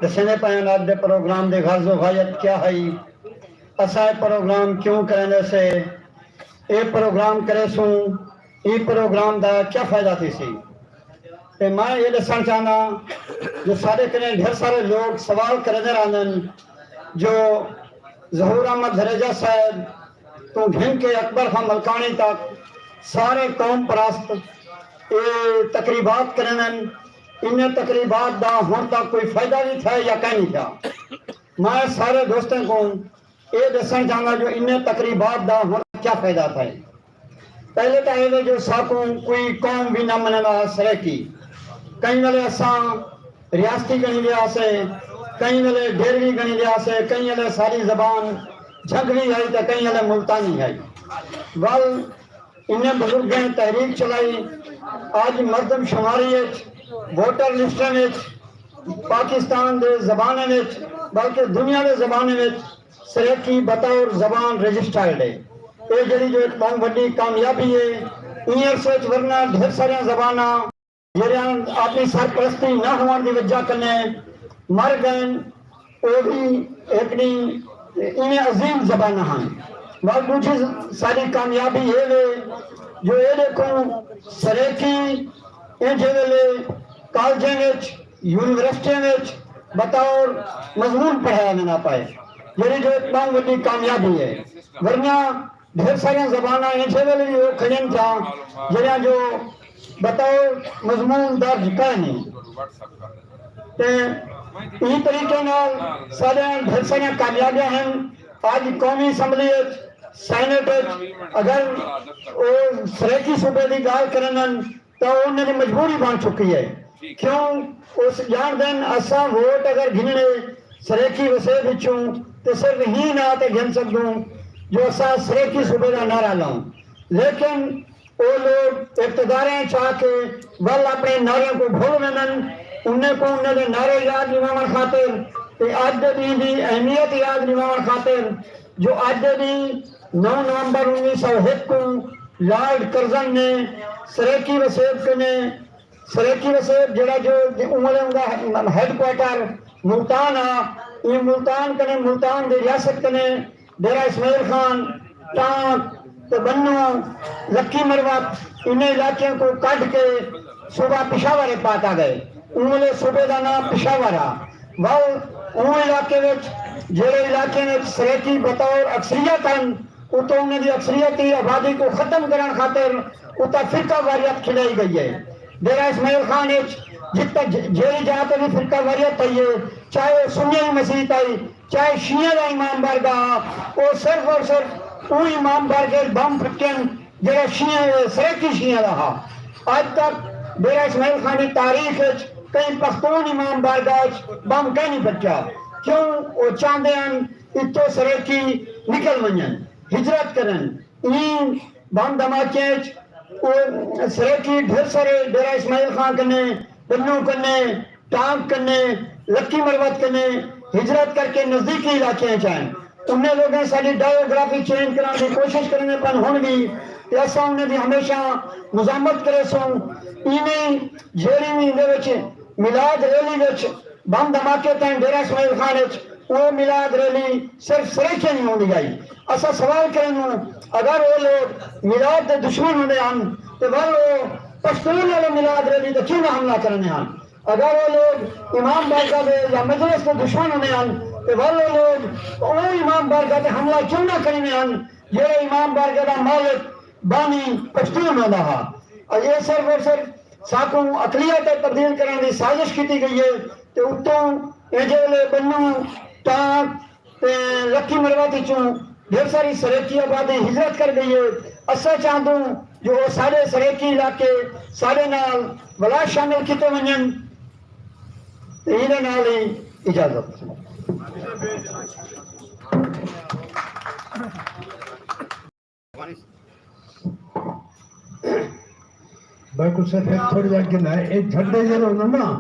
ݙسیندے پئے ہن۔ اڄ دے پروگرام دی غرض و غایت کیا ہئی، اساں اے پروگرام کیوں کریندے سے، اے پروگرام کریسوں، ایں پروگرام دا کیا فائدہ تھیسی؟ تے میں اے ݙسݨ چاہنداں جو ساݙے کنے ڈھیر سارے لوگ سوال کریندے رہندن جو ظہور احمد دھریجہ صاحب توں گھن کے اکبر خان ملکانی تک سارے قوم پرست اے تقریبات کریندن، انہیں تقریبات دا ہݨ تک کوئی فائدہ وی تھیا یا کائنی تھیا؟ میں سارے دوستیں کوں اے ݙسݨ چاہنداں جو انہیں تقریبات دا ہݨ کیا فائدہ تھئے۔ پہلے تاں اے وے جو ساکوں کوئی قوم وی نہ منیندا ہا سرائیکی۔ کہیں ویلے اساں ریاستی ڳݨیندے ہاسے، کہیں ویلے ڈیروی ڳݨیندے ہاسے، کہیں ویلے ساݙی زبان جھنگوی ہئی تے کہیں ویلے ملتانی ہئی۔ ول انہیں بزرگیں تحریک چلائی، اڄ مردم شماری اچ، ووٹر لسٹیں اچ، پاکستان دے زبانیں اچ بلکہ دنیا دے زبانیں اچ سرائیکی بطور زبان رجسٹرڈ ہے۔ اے جیڑھی جو ہک ٻہوں وݙی کامیابی ہے۔ ایں عرصے اچ ورنہ ڈھیر ساریاں زباناں جیڑھیاں اپݨی سرپرستی نہ ہووݨ دی وجہ کنے مر ڳئن، او وی ہک ݙینہہ ایویں عظیم زباناں ہن۔ ول ݙوجھی ساݙی کامیابی اے وے جو اے ݙیکھو سرائیکی ایجھے ویلے کالجیں وچ، یونیورسٹیاں وچ بطور مضمون پڑھایا ویندا پئے، جیڑھی جو ہک ٻہوں وݙی کامیابی ہے۔ ورنہ ڈھیر ساریاں زباناں ایجھے ویلے وی ہو کھڑین تھیاں جیڑھیاں جو بطور مضمون درج کائنی۔ تے ایں طریقے نال ساݙیاں ڈھیر ساریاں کامیابیاں ہن۔ اڄ قومی اسمبلی اچ، سینیٹ اچ اگر او سرائیکی صوبے دی ڳالھ کریندن تاں او انہاں دی مجبوری بݨ چکی ہے۔ کیوں؟ او ڄاݨدن اساں ووٹ اگر گھنݨے سرائیکی وسیب وچوں تے صرف ایں ناں تے گھن سڳدوں جو اساں سرائیکی صوبے دا نعرہ لاؤں، لیکن او لوگ اقتداریں اچ آ کے ول اپݨے نعریاں کوں بھل ویندن۔ انہیں کوں انہیں دے نعرے یاد ݙیواوݨ خاطر تے اڄ دے ݙینہہ دی اہمیت یاد ݙیواوݨ خاطر جو اڄ دے ݙینہہ نو نومبر انیس سو ہک کوں لارڈ کرزن نے سرائیکی وسیب کنے، سرائیکی وسیب جیڑھا جو اوں ویلے اوندا ہیڈ کوارٹر ملتان ہا، ایں ملتان کنے، ملتان دی ریاست کنے ڈیرہ اسماعیل خان، ٹانک، تے بنوں، لکی مروت، انہیں علاقیاں کوں کڈھ کے صوبہ پشاور اچ پاتا گئے۔ اوں ویلے صوبے دا ناں پشاور ہا۔ ول اوں علاقے وچ جیڑھے علاقیاں وچ سرائیکی بطور اکثریت ہن، اتوں انہیں دی اکثریتی آبادی کوں ختم کرݨ خاطر اتھاں فرقہ واریت کھنڈائی گئی ہے۔ ڈیرہ اسماعیل خان اچ جتھاں ج- جیڑھی جاہ تے وی فرقہ واریت تھئی ہے، چاہے او سنیاں دی مسیت ہئی، چاہے شیعہ دا امام بارگاہ ہا، او صرف اور صرف اوں امام بارگاہ اچ بمب پھٹن جیڑھا شیعہ، سرائیکی شیعہ دا ہا۔ اڄ تک ڈیرہ اسماعیل خان دی تاریخ اچ کہیں پختون امام بارگاہ اچ بمب کائنی پھٹیا، کیوں او چاہندے ہن اتھوں سرائیکی نکل ونڄن، ہجرت کرن۔ ایں بمب دھماکیاں اچ او سرائیکی ڈھیر سارے ڈیرہ اسماعیل خان کنے، بنوں کنے، ٹانک کنے، لکی مروت کنے ہجرت کر کے نزدیکی علاقیاں اچ آئن۔ انہیں لوگیں ساݙی ڈائیوگرافی چینج کرݨ دی کوشش کریندے پن ہݨ وی، تے اساں انہیں دی ہمیشہ مزاحمت کریسوں۔ ایویں جیڑھی وی ایندے وچ میلاد ریلی وچ بمب دھماکے تئیں ڈیرہ اسماعیل خان اچ او میلاد ریلی صرف سرائیکیاں دی ہوندی ہئی۔ اساں سوال کریندوں، اگر او لوگ میلاد دے دشمن ہوندے ہن تے ول او پشتون والے میلاد ریلی تے کیوں نہ حملہ کریندے ہن؟ اگر او لوگ امام بارگاہ دے یا مجلس دے دشمن ہوندے ہن تے ول او لوگ او امام بارگاہ تے حملہ کیوں نہ کریندے ہن جیڑھے امام بارگاہ دا مالک بانی پشتون ہوندا ہا؟ اے صرف اور صرف ساکوں اقلیت اچ تبدیل کرݨ دی سازش کیتی ڳئی ہے تے اتوں ایجھے ویلے بنوں، ٹانک تے لکی مروت اچوں ڈھیر ساری سرائیکی آبادی ہجرت کر ڳئی ہے۔ اساں چاہندوں جو او سارے سرائیکی علاقے ساݙے نال ولا شامل کیتے ونڄن۔ تے ایندے نال ہی اجازت۔ میکوں صرف ہک تھوڑی جا گناہ ہے، اے جھنڈے جیڑھے ہوندے نا،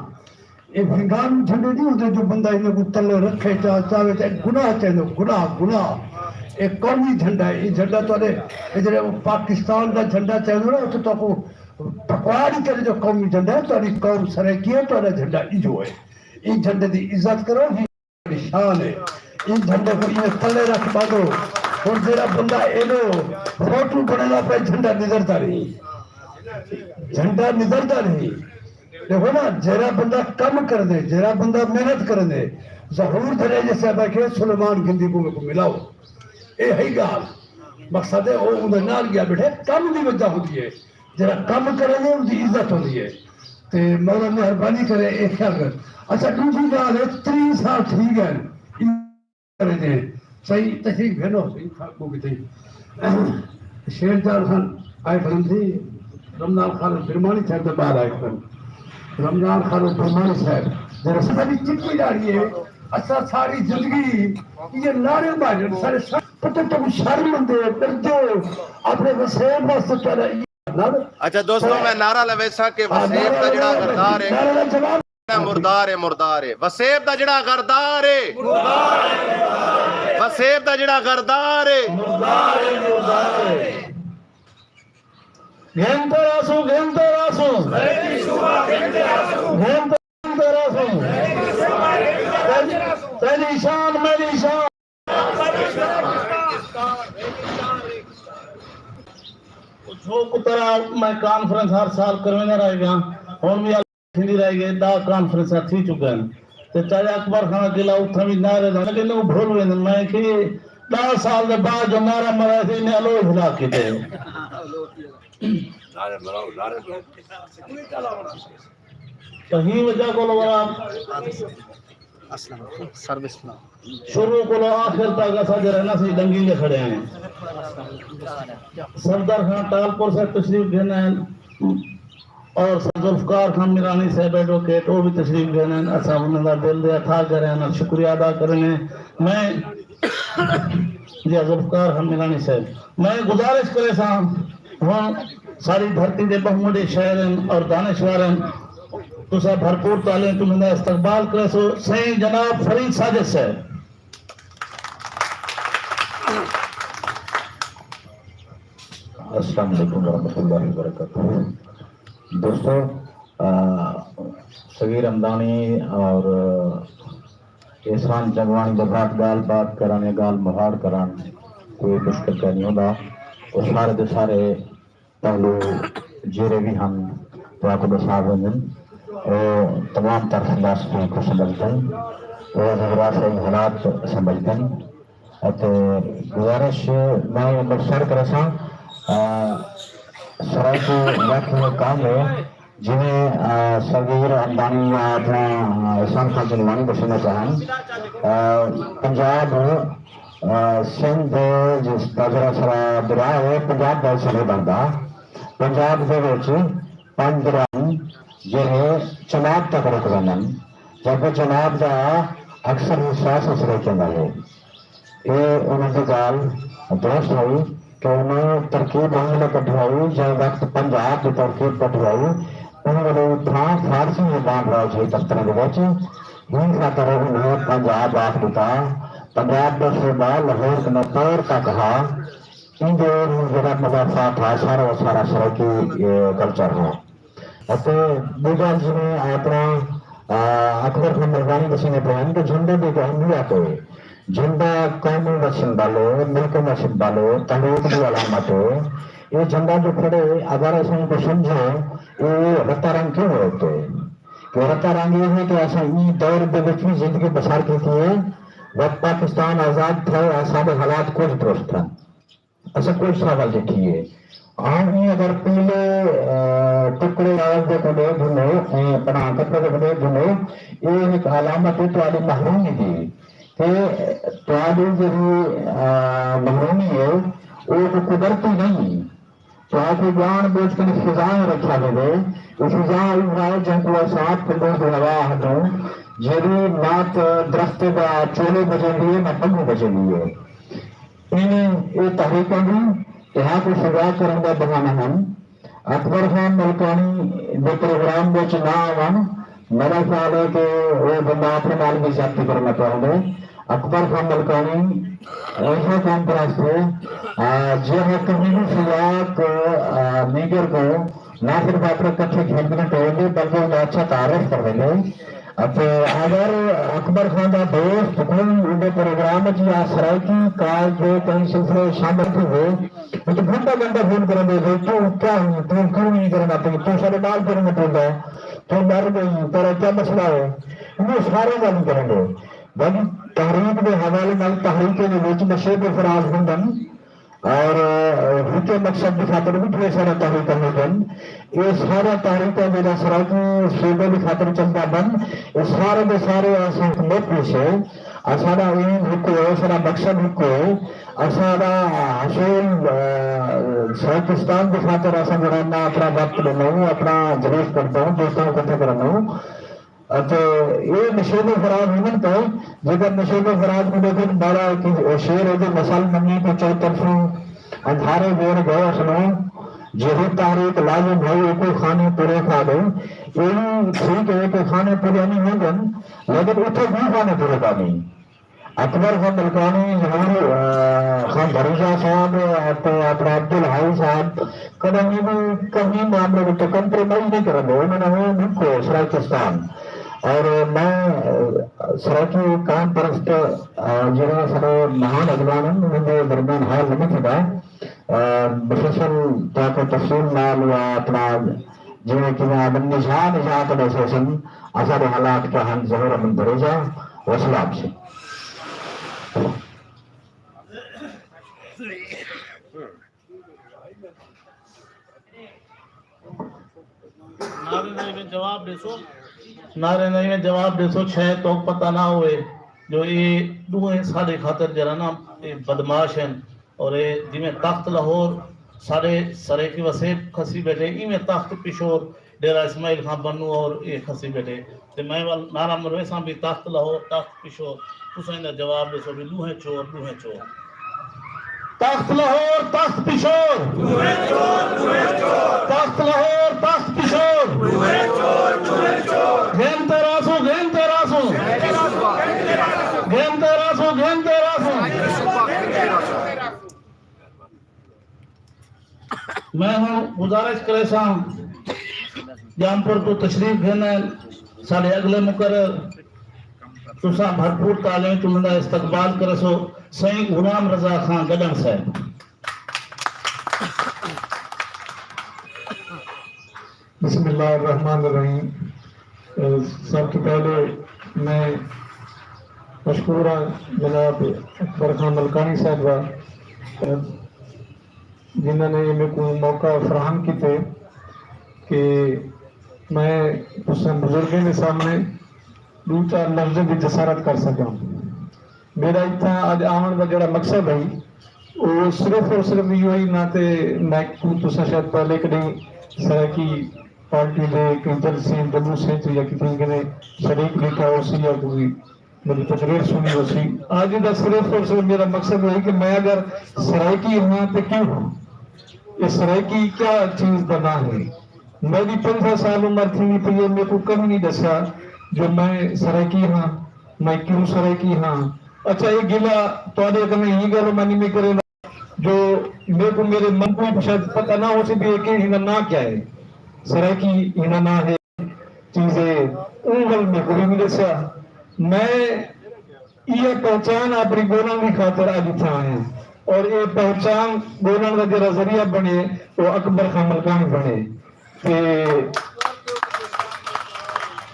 اے ہنگامی جھنڈے نہیں ہوندے جو بندہ انہاں کوں تلے رکھے چا چاہے تے گناہ چاہندے، گناہ، گناہ۔ اے قومی جھنڈا ہے، اے جھنڈا تہاݙے، اے جیڑھے پاکستان دا جھنڈا چاہندے نا، اتھے تہاکوں پکوڑ ہی کرے جو قومی جھنڈا ہے، تہاݙی قوم سرائیکی ہے، تہاݙا جھنڈا ایجھو ہے۔ ایں جھنڈے دی عزت کرو۔ شان ہے۔ ایں جھنڈے کوں ایویں تلے رکھ ٻدھو۔ ہݨ جیڑھا بندہ ایݙو فوٹو بݨیندا پئے، جھنڈا نظردا نہیں۔ جھنڈا نظردا نہیں۔ ݙیکھو نا، جیڑھا بندہ کم کریندے، جیڑھا بندہ محنت کریندے، ظہور دھرے جیسے آکھے سلیمان گندی کوں میکوں ملاؤ۔ اے ہئی ڳالھ۔ مقصد ہے او اوندے نال ڳیا ٻیٹھے، کم دی وجہ ہوندی ہے۔ جیڑھا کم کریندے اوندی عزت ہوندی ہے۔ تے مولا مہربانی کرے اے خیال کر۔ اچھا، ݙوجھی ڳالھ ہے، تریہہ سال تھی ڳئے ہن۔ کرے ݙے۔ سائیں تشریف گھنو، سائیں تھاکوں کتھے۔ شیر جان خان آئے کھڑن سی، رمضان خان برمانی صاحب دے ٻال آئے کھڑن۔ رمضان خان برمانی صاحب، جیڑھا ساݙی چٹی ݙاڑھی ہے، اساں ساری زندگی ایہ نعرے مارے، سارے سر، پتہ تہاکوں شرم آندے، ݙردے ہو، اپݨے وسیب واسطے تہاݙا اچھا دوستو، میں نعرہ لویساں کہ وسیب دا جڑا غردار ہے، مردار ہے، مردار ہے۔ وسیب دا جڑا غردار ہے، وسیب دا جڑا غردار ہے۔ گھنتے رہسوں، گھنتے رہسوں۔ گھنتے رہسوں۔ تیݙی شان، میݙی شان۔ جو کترا میں کانفرنس ہر سال کرویندا رہ ڳیا، ہݨ وی تھیندی رہ ڳئی، ݙاہ کانفرنساں تھی چکن۔ تے چاچا اکبر خان قلعہ اتھاں وی نعرے دا، لیکن او بھل ویندن۔ میں کہ ݙاہ سال دے بعد جو نعرہ ماریا سی، انہیں الو ہلا کے تے۔ صحیح وجہ کولو ورا۔ السلام علیکم۔ سر بسم اللہ۔ شروع کولو آخر تک اساں جیڑھے نا سی ڈنگی دے کھڑے ہیں۔ صفدر خان ٹالپور صاحب تشریف گھن آئے اور سر ذوالفقار خان میرانی صاحب ایڈووکیٹ، او وی تشریف گھن آئے۔ اساں انہاں دا دل دے اتھاہ کریں، شکریہ ادا کریں۔ میں جی ذوالفقار خان میرانی صاحب، میں گزارش کریساں، ہݨ ساݙی دھرتی دے ٻہوں وݙے شاعر ہن اور دانشور ہن، تساں بھرپور تالیاں توں انہاں دا استقبال کریسو۔ سئیں جناب فرید ساجد صاحب۔ السلام علیکم ورحمۃ اللہ وبرکاتہ۔ دوستو، آ، صغیر ہمدانی اور احسان چنگوانی دے بعد ڳالھ بات کرݨ یا ڳالھ مہاڑ کرݨ کوئی مشکل کائنی ہوندا۔ او سارے دے سارے پہلو جیڑھے وی ہن تہاکوں ݙسا ویندن۔ او تمام تر فلاسفی کوں سمجھدن۔ او جغرافیائی حالات سمجھدن۔ اتے گزارش میں مختصر کریساں، آ، سرائیکی واقعی کم ہے۔ جیویں، آ، سرگیر اندانی یا اپݨا، آ، احسان خان جنوانی ݙسیندا پیا ہن، آ، پنجاب، آ، سندھ جس دا جیڑھا سارا دریا ہے، پنجاب دا حصہ نہیں بݨدا۔ پنجاب دے وچ پنج دریا ہن جیڑھے چناب تک رک ویندن، جبکہ چناب دا اکثر حصہ سرائیکیاں دا ہے۔ اے انہاں دی ڳالھ درست ہئی کہ انہاں ترکیب ہن ویلے کڈھی ہئی، جئیں وقت پنجاب دی ترکیب کڈھی ہئی، اوں ویلے تھاں فارسی زبان رائج ہئی دفتراں دے وچ، ایں خاطر انہاں پنجاب آکھ ݙتا۔ پنجاب دا صوبہ لاہور کنوں پیر تک ہا، ایندے جیڑھا مضافات ہا، سارا دا سارا سرائیکی، اے، کلچر ہا۔ اتے ٻئی ڳالھ جیویں اپݨا، آ، اکبر خان ملکانی ݙسیندے پئے ہن کہ جھنڈے دی ہک اہمیت ہے۔ جھنڈا قوم دا سمبل ہے، ملک دا سمبل ہے، تحریک دی علامت ہے۔ اے جھنڈا جو کھڑے، اگر اساں اینکوں سمجھوں، اے رتا رنگ کیوں ہوتے؟ کہ رتا رنگ اے ہے کہ اساں ایں دور دے وچ وی زندگی بسر کیتی ہے، وقت پاکستان آزاد تھئے، اساݙے حالات کجھ درست ہن۔ اساں کجھ ساول ݙٹھی ہے۔ ہاں، ایں اگر پیلے، آ، ٹکڑے کاغذ دے کوں ݙیکھ گھنو، ایں اپݨا کپڑے دے کوں ݙیکھ گھنو، اے ہک علامت ہے تہاݙی محرومی دی۔ تے تہاݙی جیڑھی، آ، محرومی ہے، او کوئی قدرتی نہیں۔ تہاکوں ڄاݨ ٻوجھ کے خزاں رکھیا ویندے۔ او خزاں ایہا ہے جینکوں اساں پھلوں دی ہوا آہدوں، جیڑھی نہ تے درخت دا چولو بچیندی ہے، نہ پنگھوں بچیندی ہے۔ ایویں اے تحریکاں وی تہاکوں سزا کرݨ دا بہانہ ہن۔ اکبر خان ملکانی دے پروگرام وچ نہ آوݨ، میݙا خیال ہے کہ او بندہ اپݨے نال وی زیادتی کرݨا چاہندے۔ اکبر خان ملکانی ایسا قوم پرست ہے، آ، جیڑھا کہیں وی سزا کوں، آ، نینگر کوں نہ صرف اپݨے کٹھے گھن کے ٹویندے، بلکہ اوندا اچھا تعارف کرویندے۔ اتے اگر اکبر خان دا دوست کوئی اوندے پروگرام وچ یا سرائیکی کال دے کہیں سلسلے وچ شامل تھیوے، اتے گھنٹہ گھنٹہ فون کریندے، بھئی توں کیا ہوئی، توں کیوں نہیں کرنا پئی، توں ساݙے نال کیوں نہیں ٹردا، توں ݙر ڳئی، تیݙا کیا مسئلہ ہے؟ ایہو سارے ڳالھیں کریندے۔ باقی تحریک دے حوالے نال تحریکیں دے وچ نشیب و فراز ہوندن، اور ہکے مقصد دی خاطر وی ڈھیر سارا تحریکاں ہوندن۔ اے سارا تحریکاں جیڑھا سرائیکی صوبے دی خاطر چلدا بن، اے سارے دے سارے اساں ہک ملک وچ ہے، اساݙا ایم ہکو ہے، اساݙا مقصد ہکو ہے، اساݙا حصول، آ، سرائیکستان دی خاطر اساں جیڑھا نہ اپݨا وقت ݙیندوں، اپݨا جلوس کڈھدوں، دوستاں کوں کٹھے کریندوں۔ اتے اے نشیب و فراز ہوندن پئے، جیکر نشیب و فراز کوں ݙیکھو تاں بارہ ہک شعر ہے جو مثل منگی کوں چوطرفوں اندھارے ویڑھ ڳئے اخنوں، جیہڑی تحریک لازم ہئی اوکوں خانے پورے کھا ڳئی۔ اے وی ٹھیک ہے کہ خانے پورے نہیں ہوندن، لیکن اتھے وی خانے پورے کائنی۔ اکبر خان ملکانی، ظہور، آ، خان بھروچا صاحب، اتے اپݨا عبدالحائی صاحب، کݙاہیں وی کہیں معاملے وچ کمپرومائز نہیں کریندے۔ انہاں دا ایم ہکو ہے سرائیکستان۔ اور میں، آ، سرائیکی قوم پرست، آ، جیڑھے سارے مہان اڳواݨ ہن، انہاں دے درمیان حال نہیں تھیندا۔ آ، مسلسل تہاکوں تفصیل نال یا اپݨا جیویں کیویں آہدن نشان نشان تے ݙسیسن، اساݙے حالات کیا ہن۔ ظہور احمد بھروچا، وسلام سئیں۔ نعرے نعرے میں جواب ݙیسو، نعرے نعرے میں جواب ݙیسو، شاید توک پتہ نہ ہوئے جو اے ݙوہیں ساݙے خاطر جیڑھا نا اے بدمعاش ہن، اور اے جیویں تخت لاہور ساݙے سرائیکی وسیب کھسی ٻیٹھے، ایویں تخت پشور ڈیرہ اسماعیل خان بنوں اور اے کھسی ٻیٹھے۔ تے میں ول نعرہ مرویساں بھی تخت لاہور، تخت پشور، تساں ایندا جواب ݙیسو بھی ݙوہیں چور، ݙوہیں چور۔ تخت لاہور، تخت پشور۔ تخت لاہور، تخت پشور۔ گھن تے رہسوں، گھن تے رہسوں۔ گھن تے رہسوں، گھن تے رہسوں۔ میں ہݨ گزارش کریساں، جام پور توں تشریف گھن آئن ساݙے اڳلے مقرر، تساں بھرپور تالیاں وچ انہاں دا استقبال کریسو، سئیں غلام رضا خان گݙݨ صاحب۔ الرحمن الرحیم۔ سب تو پہلے میں مشکور ہاں جناب اکبر خان ملکانی صاحب کا، جنہاں نے میرے کو موقع فراہم کیتے کہ میں تساں بزرگوں کے سامنے دو چار لفظوں کی جسارت کر سکاں۔ میرا اتھاں اڄ آوݨ دا جیڑھا مقصد ہئی، او صرف اور صرف ایہو ہئی، نہ تے میں کوں تساں شاید پہلے کݙیں سرائیکی پارٹی دے کوئی جلسے، جلوسیں تے یا کتھیں کنے شریک ݙٹھا ہوسی یا کوئی میری تقریر سݨی ہوسی۔ اڄ دا صرف اور صرف میرا مقصد ہئی کہ میں اگر سرائیکی ہاں تے کیوں ہاں؟ اے سرائیکی کیا چیز دا ناں ہے؟ میری پنجاہ سال عمر تھیندی پئی ہے، میکوں کہیں نہیں ݙسیا جو میں سرائیکی ہاں، میں کیوں سرائیکی ہاں۔ اچھا، اے گلہ تہاݙے کنے ایں ڳالھ مانی میں کرے جو میکوں میرے من کوں بھی شاید پتہ نہ ہوسی بھی اے کہ ایندا ناں کیا ہے، سرائیکی ایندا ناں ہے۔ چیزیں اوں ول میکوں بھی نہیں ݙسیا۔ میں ایہ پہچان اپݨی ڳولݨ دی خاطر اڄ اتھاں آئے ہاں اور اے پہچان ڳولݨ دا جیڑھا ذریعہ بݨے، او اکبر خان ملکانی بݨے۔ تے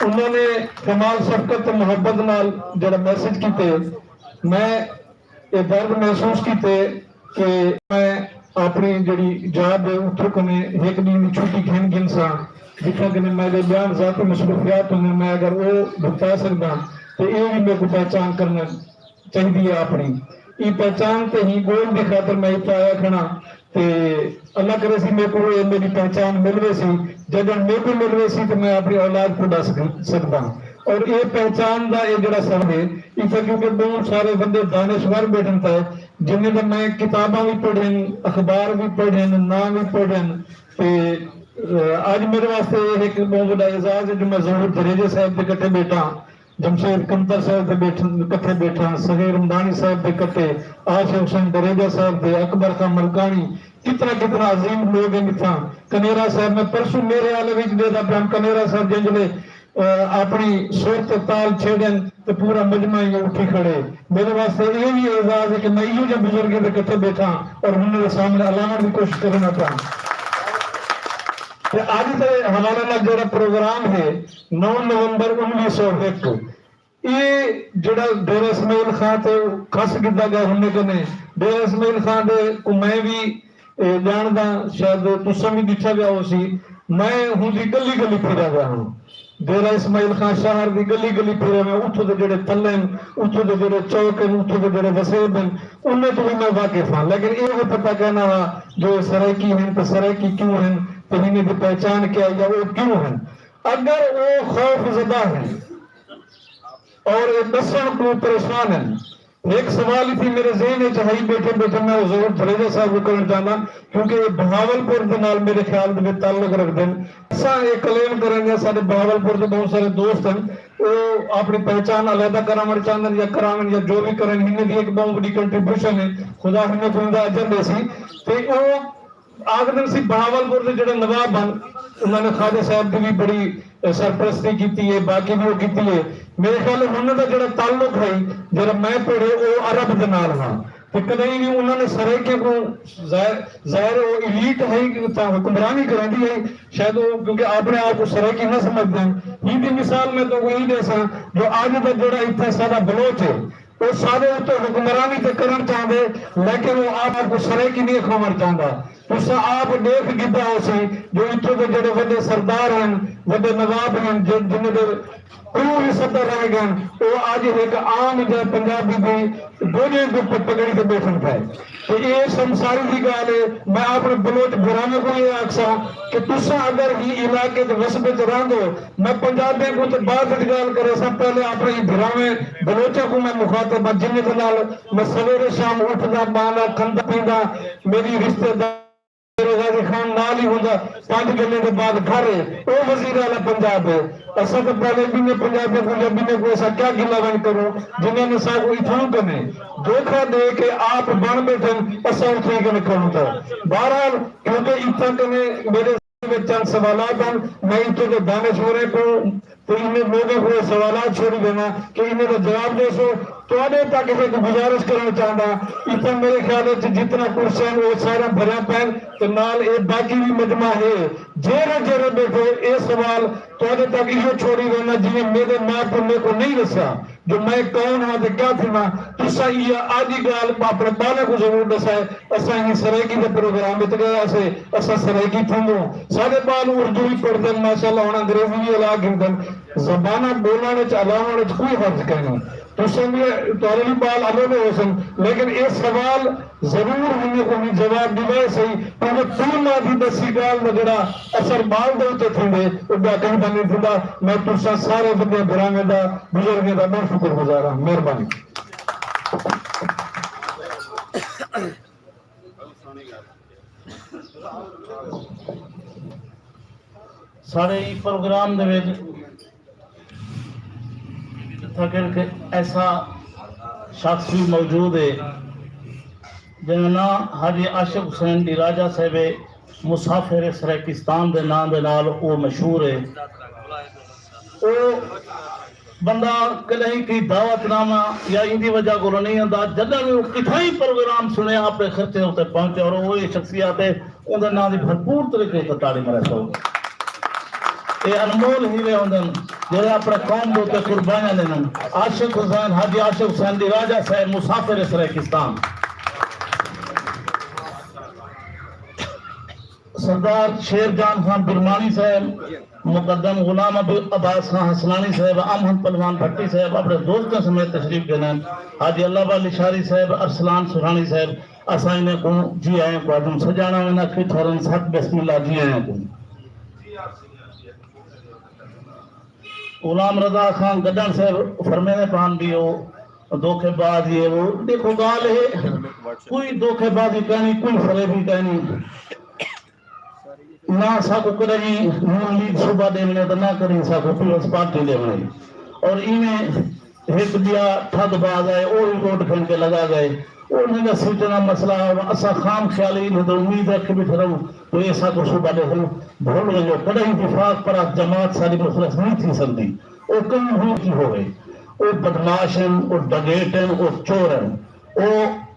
انہاں نے کمال شفقت تے محبت نال جیڑھا میسج کیتے، میں اے درد محسوس کیتے کہ میں اپݨی جیڑھی جاب ہے، اتھوں کنے ہک ݙینھ دی چھٹی گھن گھنساں، جتھاں کنے میݙے ٻیاں ذاتی مصروفیات ہوندن، میں اگر او بھگتا سڳداں تے اے وی میکوں پہچان کرݨ چاہیدی ہے اپݨی۔ ایں پہچان تے ہی ڳول دی خاطر میں اتھاں آیا کھڑاں تے اللہ کریسی میکوں اے میݙی پہچان مل ویسی۔ جݙݨ میکوں مل ویسی تے میں اپݨی اولاد کوں ݙس سڳداں۔ اور اے پہچان دا اے جیڑھا سبب ہے، اتھاں کیونکہ ٻہوں سارے وݙے دانشور ٻیٹھن پئے، جنہیں دا میں کتاباں وی پڑھن، اخبار وی پڑھن، ناں وی پڑھن۔ تے اڄ میرے واسطے اے ہک ٻہوں وݙا اعزاز ہے جو میں ظہور دھریجہ صاحب دے کٹھے ٻیٹھاں، جمشید کمتر صاحب دے ٻیٹھ کٹھے ٻیٹھاں، صغیر رمضانی صاحب دے کٹھے، عاشق حسین دھریجہ صاحب دے، اکبر خان ملکانی، کتنا کتنا عظیم لوگ ہیں اتھاں۔ کنیرا صاحب، میں پرسوں میرے آلے وچ ݙیہدا پیاں، کنیرا صاحب جنجلے اپݨی سر تے تال چھیڑن تے پورا مجمع ایویں اٹھی کھڑے۔ میرے واسطے ایہو وی اعزاز ہے کہ میں ایہو جہے بزرگیں دے کٹھے ٻیٹھاں اور انہاں دے سامنے الاوݨ دی کوشش کریندا پیاں۔ تے اڄ دے حوالے نال جیڑھا پروگرام ہے، نو نومبر انویہہ سو ہک، اے جیڑھا ڈیرہ اسماعیل خان تے کھس گھدا ڳیا ہنے کنے، ڈیرہ اسماعیل خان دے کوں میں وی اے ڄاݨداں، شاید تساں وی ݙٹھا ویا ہوسی، میں ہوندی ڳلی ڳلی پھریا ویا ہاں۔ ڈیرہ اسماعیل خان شہر دی ڳلی ڳلی پھریا میں، اتھوں دے جیڑھے تلے ہن، اتھوں دے جیڑھے چوک ہن، اتھوں دے جیڑھے وسیب ہن، انہیں توں وی میں واقف ہاں۔ لیکن اے وی پتہ کائنا ہا جو اے سرائیکی ہن تے سرائیکی کیوں ہن تے انہیں دی پہچان کیا ہے یا او کیوں ہن۔ اگر او خوف زدہ ہن اور اے ݙسݨ کوں پریشان ہن، ہک سوال اتھی میرے ذہن وچ ہئی، ٻیٹھے ٻیٹھے میں حضور دھریجہ صاحب کوں کرݨ چاہنداں، کیونکہ اے بہاول پور دے نال میرے خیال دے وچ تعلق رکھدن۔ اساں اے کلیم کرݨ یا ساݙے بہاول پور دے ٻہوں سارے دوست ہن، او اپݨی پہچان علیحدہ کراوݨ چاہندن یا کراون یا جو وی کرن، ہنیں دی ہک ٻہوں وݙی کنٹریبیوشن ہے، خدا ہنیں کوں ایندا اجر ݙیسی۔ تے او آکھدن سی بہاول پور دے جیڑھے نواب ہن، انہاں نے خواجہ صاحب دی وی بڑی سرپرستی کیتی ہے، باقی وی او کیتی ہے۔ میرے خیال ہے انہاں دا جیڑھا تعلق ہے، جیڑھا میں پڑھے، او عرب دے نال ہا۔ تے کدیں وی انہاں نے سرائیکیاں کوں ظاہر، ظاہر او ایلیٹ ہے تاں حکمرانی کریندی ہے، شاید او کیونکہ اپݨے آپ کوں سرائیکی نہ سمجھدے۔ ہی دی مثال میں تہاکوں ایں ݙیساں جو اڄ دا جیڑھا اتھاں ساݙا بلوچ ہے، او سارے اتوں حکمرانی تے کرݨ چاہندے، لیکن او آپ کوں سرائیکی نہیں اکھاوݨ چاہندا۔ تساں آپ ݙیکھ گھدا ہوسی جو اتھوں دے جیڑھے وݙے سردار ہن، وݙے نواب ہن، جن، جنہیں دے پیو وی صدر رہ ڳئن، او اڄ ہک عام جئے پنجابی دی گوݙیں کوں پ-، پڳڑی تے ٻیٹھن پئے۔ تے اے شرمساری دی ڳالھ ہے۔ میں اپݨے بلوچ بھراواں کوں اے آکھساں کہ تساں اگر ایں علاقے دے وسبے تے رہندو، میں پنجابیاں کوں تے بعد وچ ڳالھ کریساں، پہلے اپݨے ایں بھراویں بلوچاں کوں میں مخاطب ہاں، جنہیں دے نال میں سویرے شام اٹھداں، ٻہنداں، کھانداں پینداں، میݙی رشتے داری غازی خان نال ہی ہوندا، پنج گھنٹے دے بعد گھر ہے، او وزیر اعلیٰ پنجاب ہے۔ اساں تاں پہلے ٻنہیں پنجابیاں کوں یا ٻنہیں کوں اساں کیا گلہ ونڄ کروں، جنہیں نے ساکوں اتھاؤں کنے دھوکا ݙے کے آپ بݨ ٻیٹھن، اساں اتھائی کنے کھڑوں تاں۔ بہرحال، کیونکہ اتھاں کنے میݙے وچ چند سوالات ہن، میں اتھوں دے دانشوریں کوں تے انہیں لوگیں کوں اے سوالات چھوڑی ݙیواں کہ انہیں دا جواب ݙیسو۔ تہاݙے تک ہک گزارش کرݨ چاہنداں، اتھاں میرے خیال وچ جتنا کرسیاں ہن، او سارا بھریا پئن، تے نال اے باقی وی مجمع ہے۔ جیڑھے جیڑھے ٻیٹھے، اے سوال تہاݙے تک ایہو چھوڑی وینداں، جیویں میݙے ماء پیو میکوں نہیں ݙسیا جو میں کون ہاں تے کیا تھیواں۔ تساں ایہا آجی ڳالھ اپݨے ٻالاں کوں ضرور ݙسائے۔ اساں ہی سرائیکی دے پروگرام وچ ڳئے ہاسے، اساں سرائیکی تھیندوں۔ ساݙے ٻال اردو وی پڑھدن، ماشاءاللہ، ہݨ انگریزی وی الا گھندن۔ زباناں ٻولݨ وچ، الاوݨ وچ کوئی حرج کائنی۔ تساں وی، تہاݙے وی ٻال الو دے ہوسن، لیکن اے سوال ضرور ہن، اوہی جواب ݙیوائے سہی، کیونکہ توں ماں دی ݙسی ڳالھ دا جیڑھا اثر ٻال دے اتے تھیندے، او ٻیا کہیں دا نہیں تھیندا۔ میں تساں سارے وݙے بھراویں دا، بزرگیں دا ٻہوں شکر گزار ہاں۔ مہربانی۔ ساݙے ایں پروگرام دے وچ اتھاں کر کے ایسا شخص بھی موجود ہے جنہاں ناں حاجی عاشق حسین دی راجہ صاحب مسافر سرائیکستان دے ناں دے نال او مشہور ہے۔ او بندہ کݙاہیں کئی دعوت نامہ یا ایندی وجہ کولوں نہیں آندا، جݙاں وی او کتھائیں پروگرام سݨے اپݨے خرچے اتے پہنچے، اور او اے شخصیت ہے اوندے ناں دی بھرپور طریقے اتے تاڑی مرے سو۔ اے انمول ہیرے ہوندن جیڑھے اپݨے قوم دے اتے قربانیاں ݙیندن۔ عاشق حسین، حاجی عاشق حسین دی راجہ صاحب مسافر سرائیکستان۔ سردار شیر جان خان برمانی صاحب، مقدم غلام عباس خان حسنانی صاحب، امہن پلوان بھٹی صاحب اپݨے دوستاں سمیت تشریف گھنن۔ حاجی اللہ بخش لشاری صاحب، ارسلان سرہاݨی صاحب، اساں انہیں کوں جی آیاں کوں آہدوں سڄاݨا وینداں، کھٹھرن ست بسم اللہ جی آیاں کوں۔ غلام رضا خان گڈن صاحب فرمیندے پہن بھی او دھوکے باز ہی ہے۔ وہ دیکھو ڳالھ ہے، کوئی دھوکے بازی کائنی، کوئی فریبی کائنی۔ نہ ساکوں کݙاہیں نون لیگ صوبہ ݙیوݨے تے نہ کݙاہیں ساکوں پیپلز پارٹی ݙیوݨے۔ اور ایویں ہک ٻیا ٹھگ باز آئے، او وی ووٹ گھن کے لڳا ڳئے۔ او انہیں دا سیٹاں دا مسئلہ ہے، اساں خام خیالی انہیں تے امید رکھ ٻیٹھے رہوں جو اے ساکوں صوبہ ݙیون۔ بھل ونڄو، کݙاہیں وفاق پرست جماعت ساݙی مخلص نہیں تھی سڳدی۔ او کہیں ہی کی ہووے، او بدمعاش ہن، او ڈکیٹ ہن، او چور ہن۔ او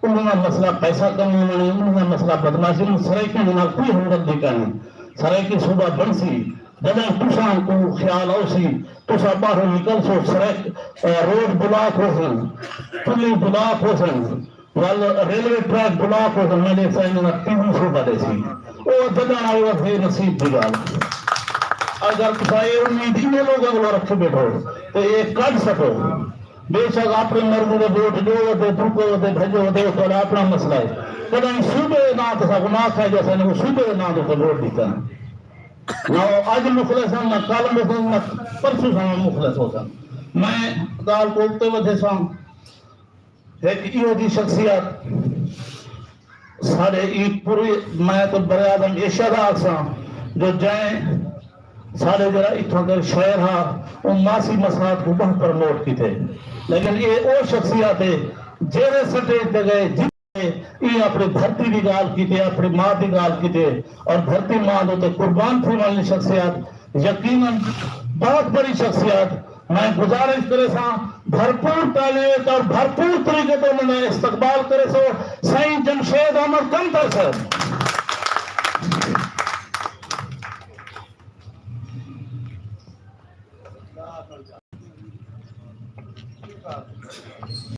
انہاں دا مسئلہ پیسہ کماوݨ ہے، انہاں دا مسئلہ بدمعاشی ہے، سرائیکیاں دے نال کوئی ہمدردی کائنی۔ سرائیکی صوبہ بݨسی جݙاں تساں کوں خیال آوسی، تساں ٻاہروں نکلسو، سرائیک، اے، روڈ بلاک ہوسن، پلی بلاک ہوسن، ول ریلوے ٹریک بلاک ہوسن، میں ݙیکھساں انہاں دا ٹی وی صوبہ ݙیسی۔ او جݙاں آئے وقت بے نصیب دی ڳالھ۔ اگر تساں اے امید انہیں لوگاں کولوں رکھے ٻیٹھو تے اے کڈھ سٹو۔ بے شک اپݨی مرضی دے ووٹ ݙیو ودے، تھوکو ودے، بھڄو ودے، او تہاݙا اپݨا مسئلہ ہے۔ کݙاہیں صوبے دے ناں تے ساکوں نہ آکھا جو اساں نے صوبے دے ناں تے ووٹ ݙتا۔ نہ او اڄ مخلص ہن، نہ کل مخلص، نہ پرسوں ساں مخلص ہوسن۔ میں ڳالھ کوں اڳتے ودھیساں۔ ہک ایہو جی شخصیت ساݙے ایں پوری، میں تاں براعظم ایشیا دا آکھساں جو جئیں ساݙے جیڑھا اتھاں دے شاعر ہا، اوں ماسی مسات کوں ٻہوں پروموٹ کیتے۔ لیکن اے او شخصیت ہے جیڑھے سٹیج تے ڳئے، جتھے ایں اپݨی دھرتی دی ڳالھ کیتے، اپݨی ماء دی ڳالھ کیتے، اور دھرتی ماء دے اتے قربان تھیوݨ والی شخصیت یقیناً بہت بڑی شخصیت۔ میں گزارش کریساں بھرپور تالیاں اور بھرپور طریقے تے انہاں دا استقبال کریسو۔ سائیں جمشید احمد کمتر صاحب۔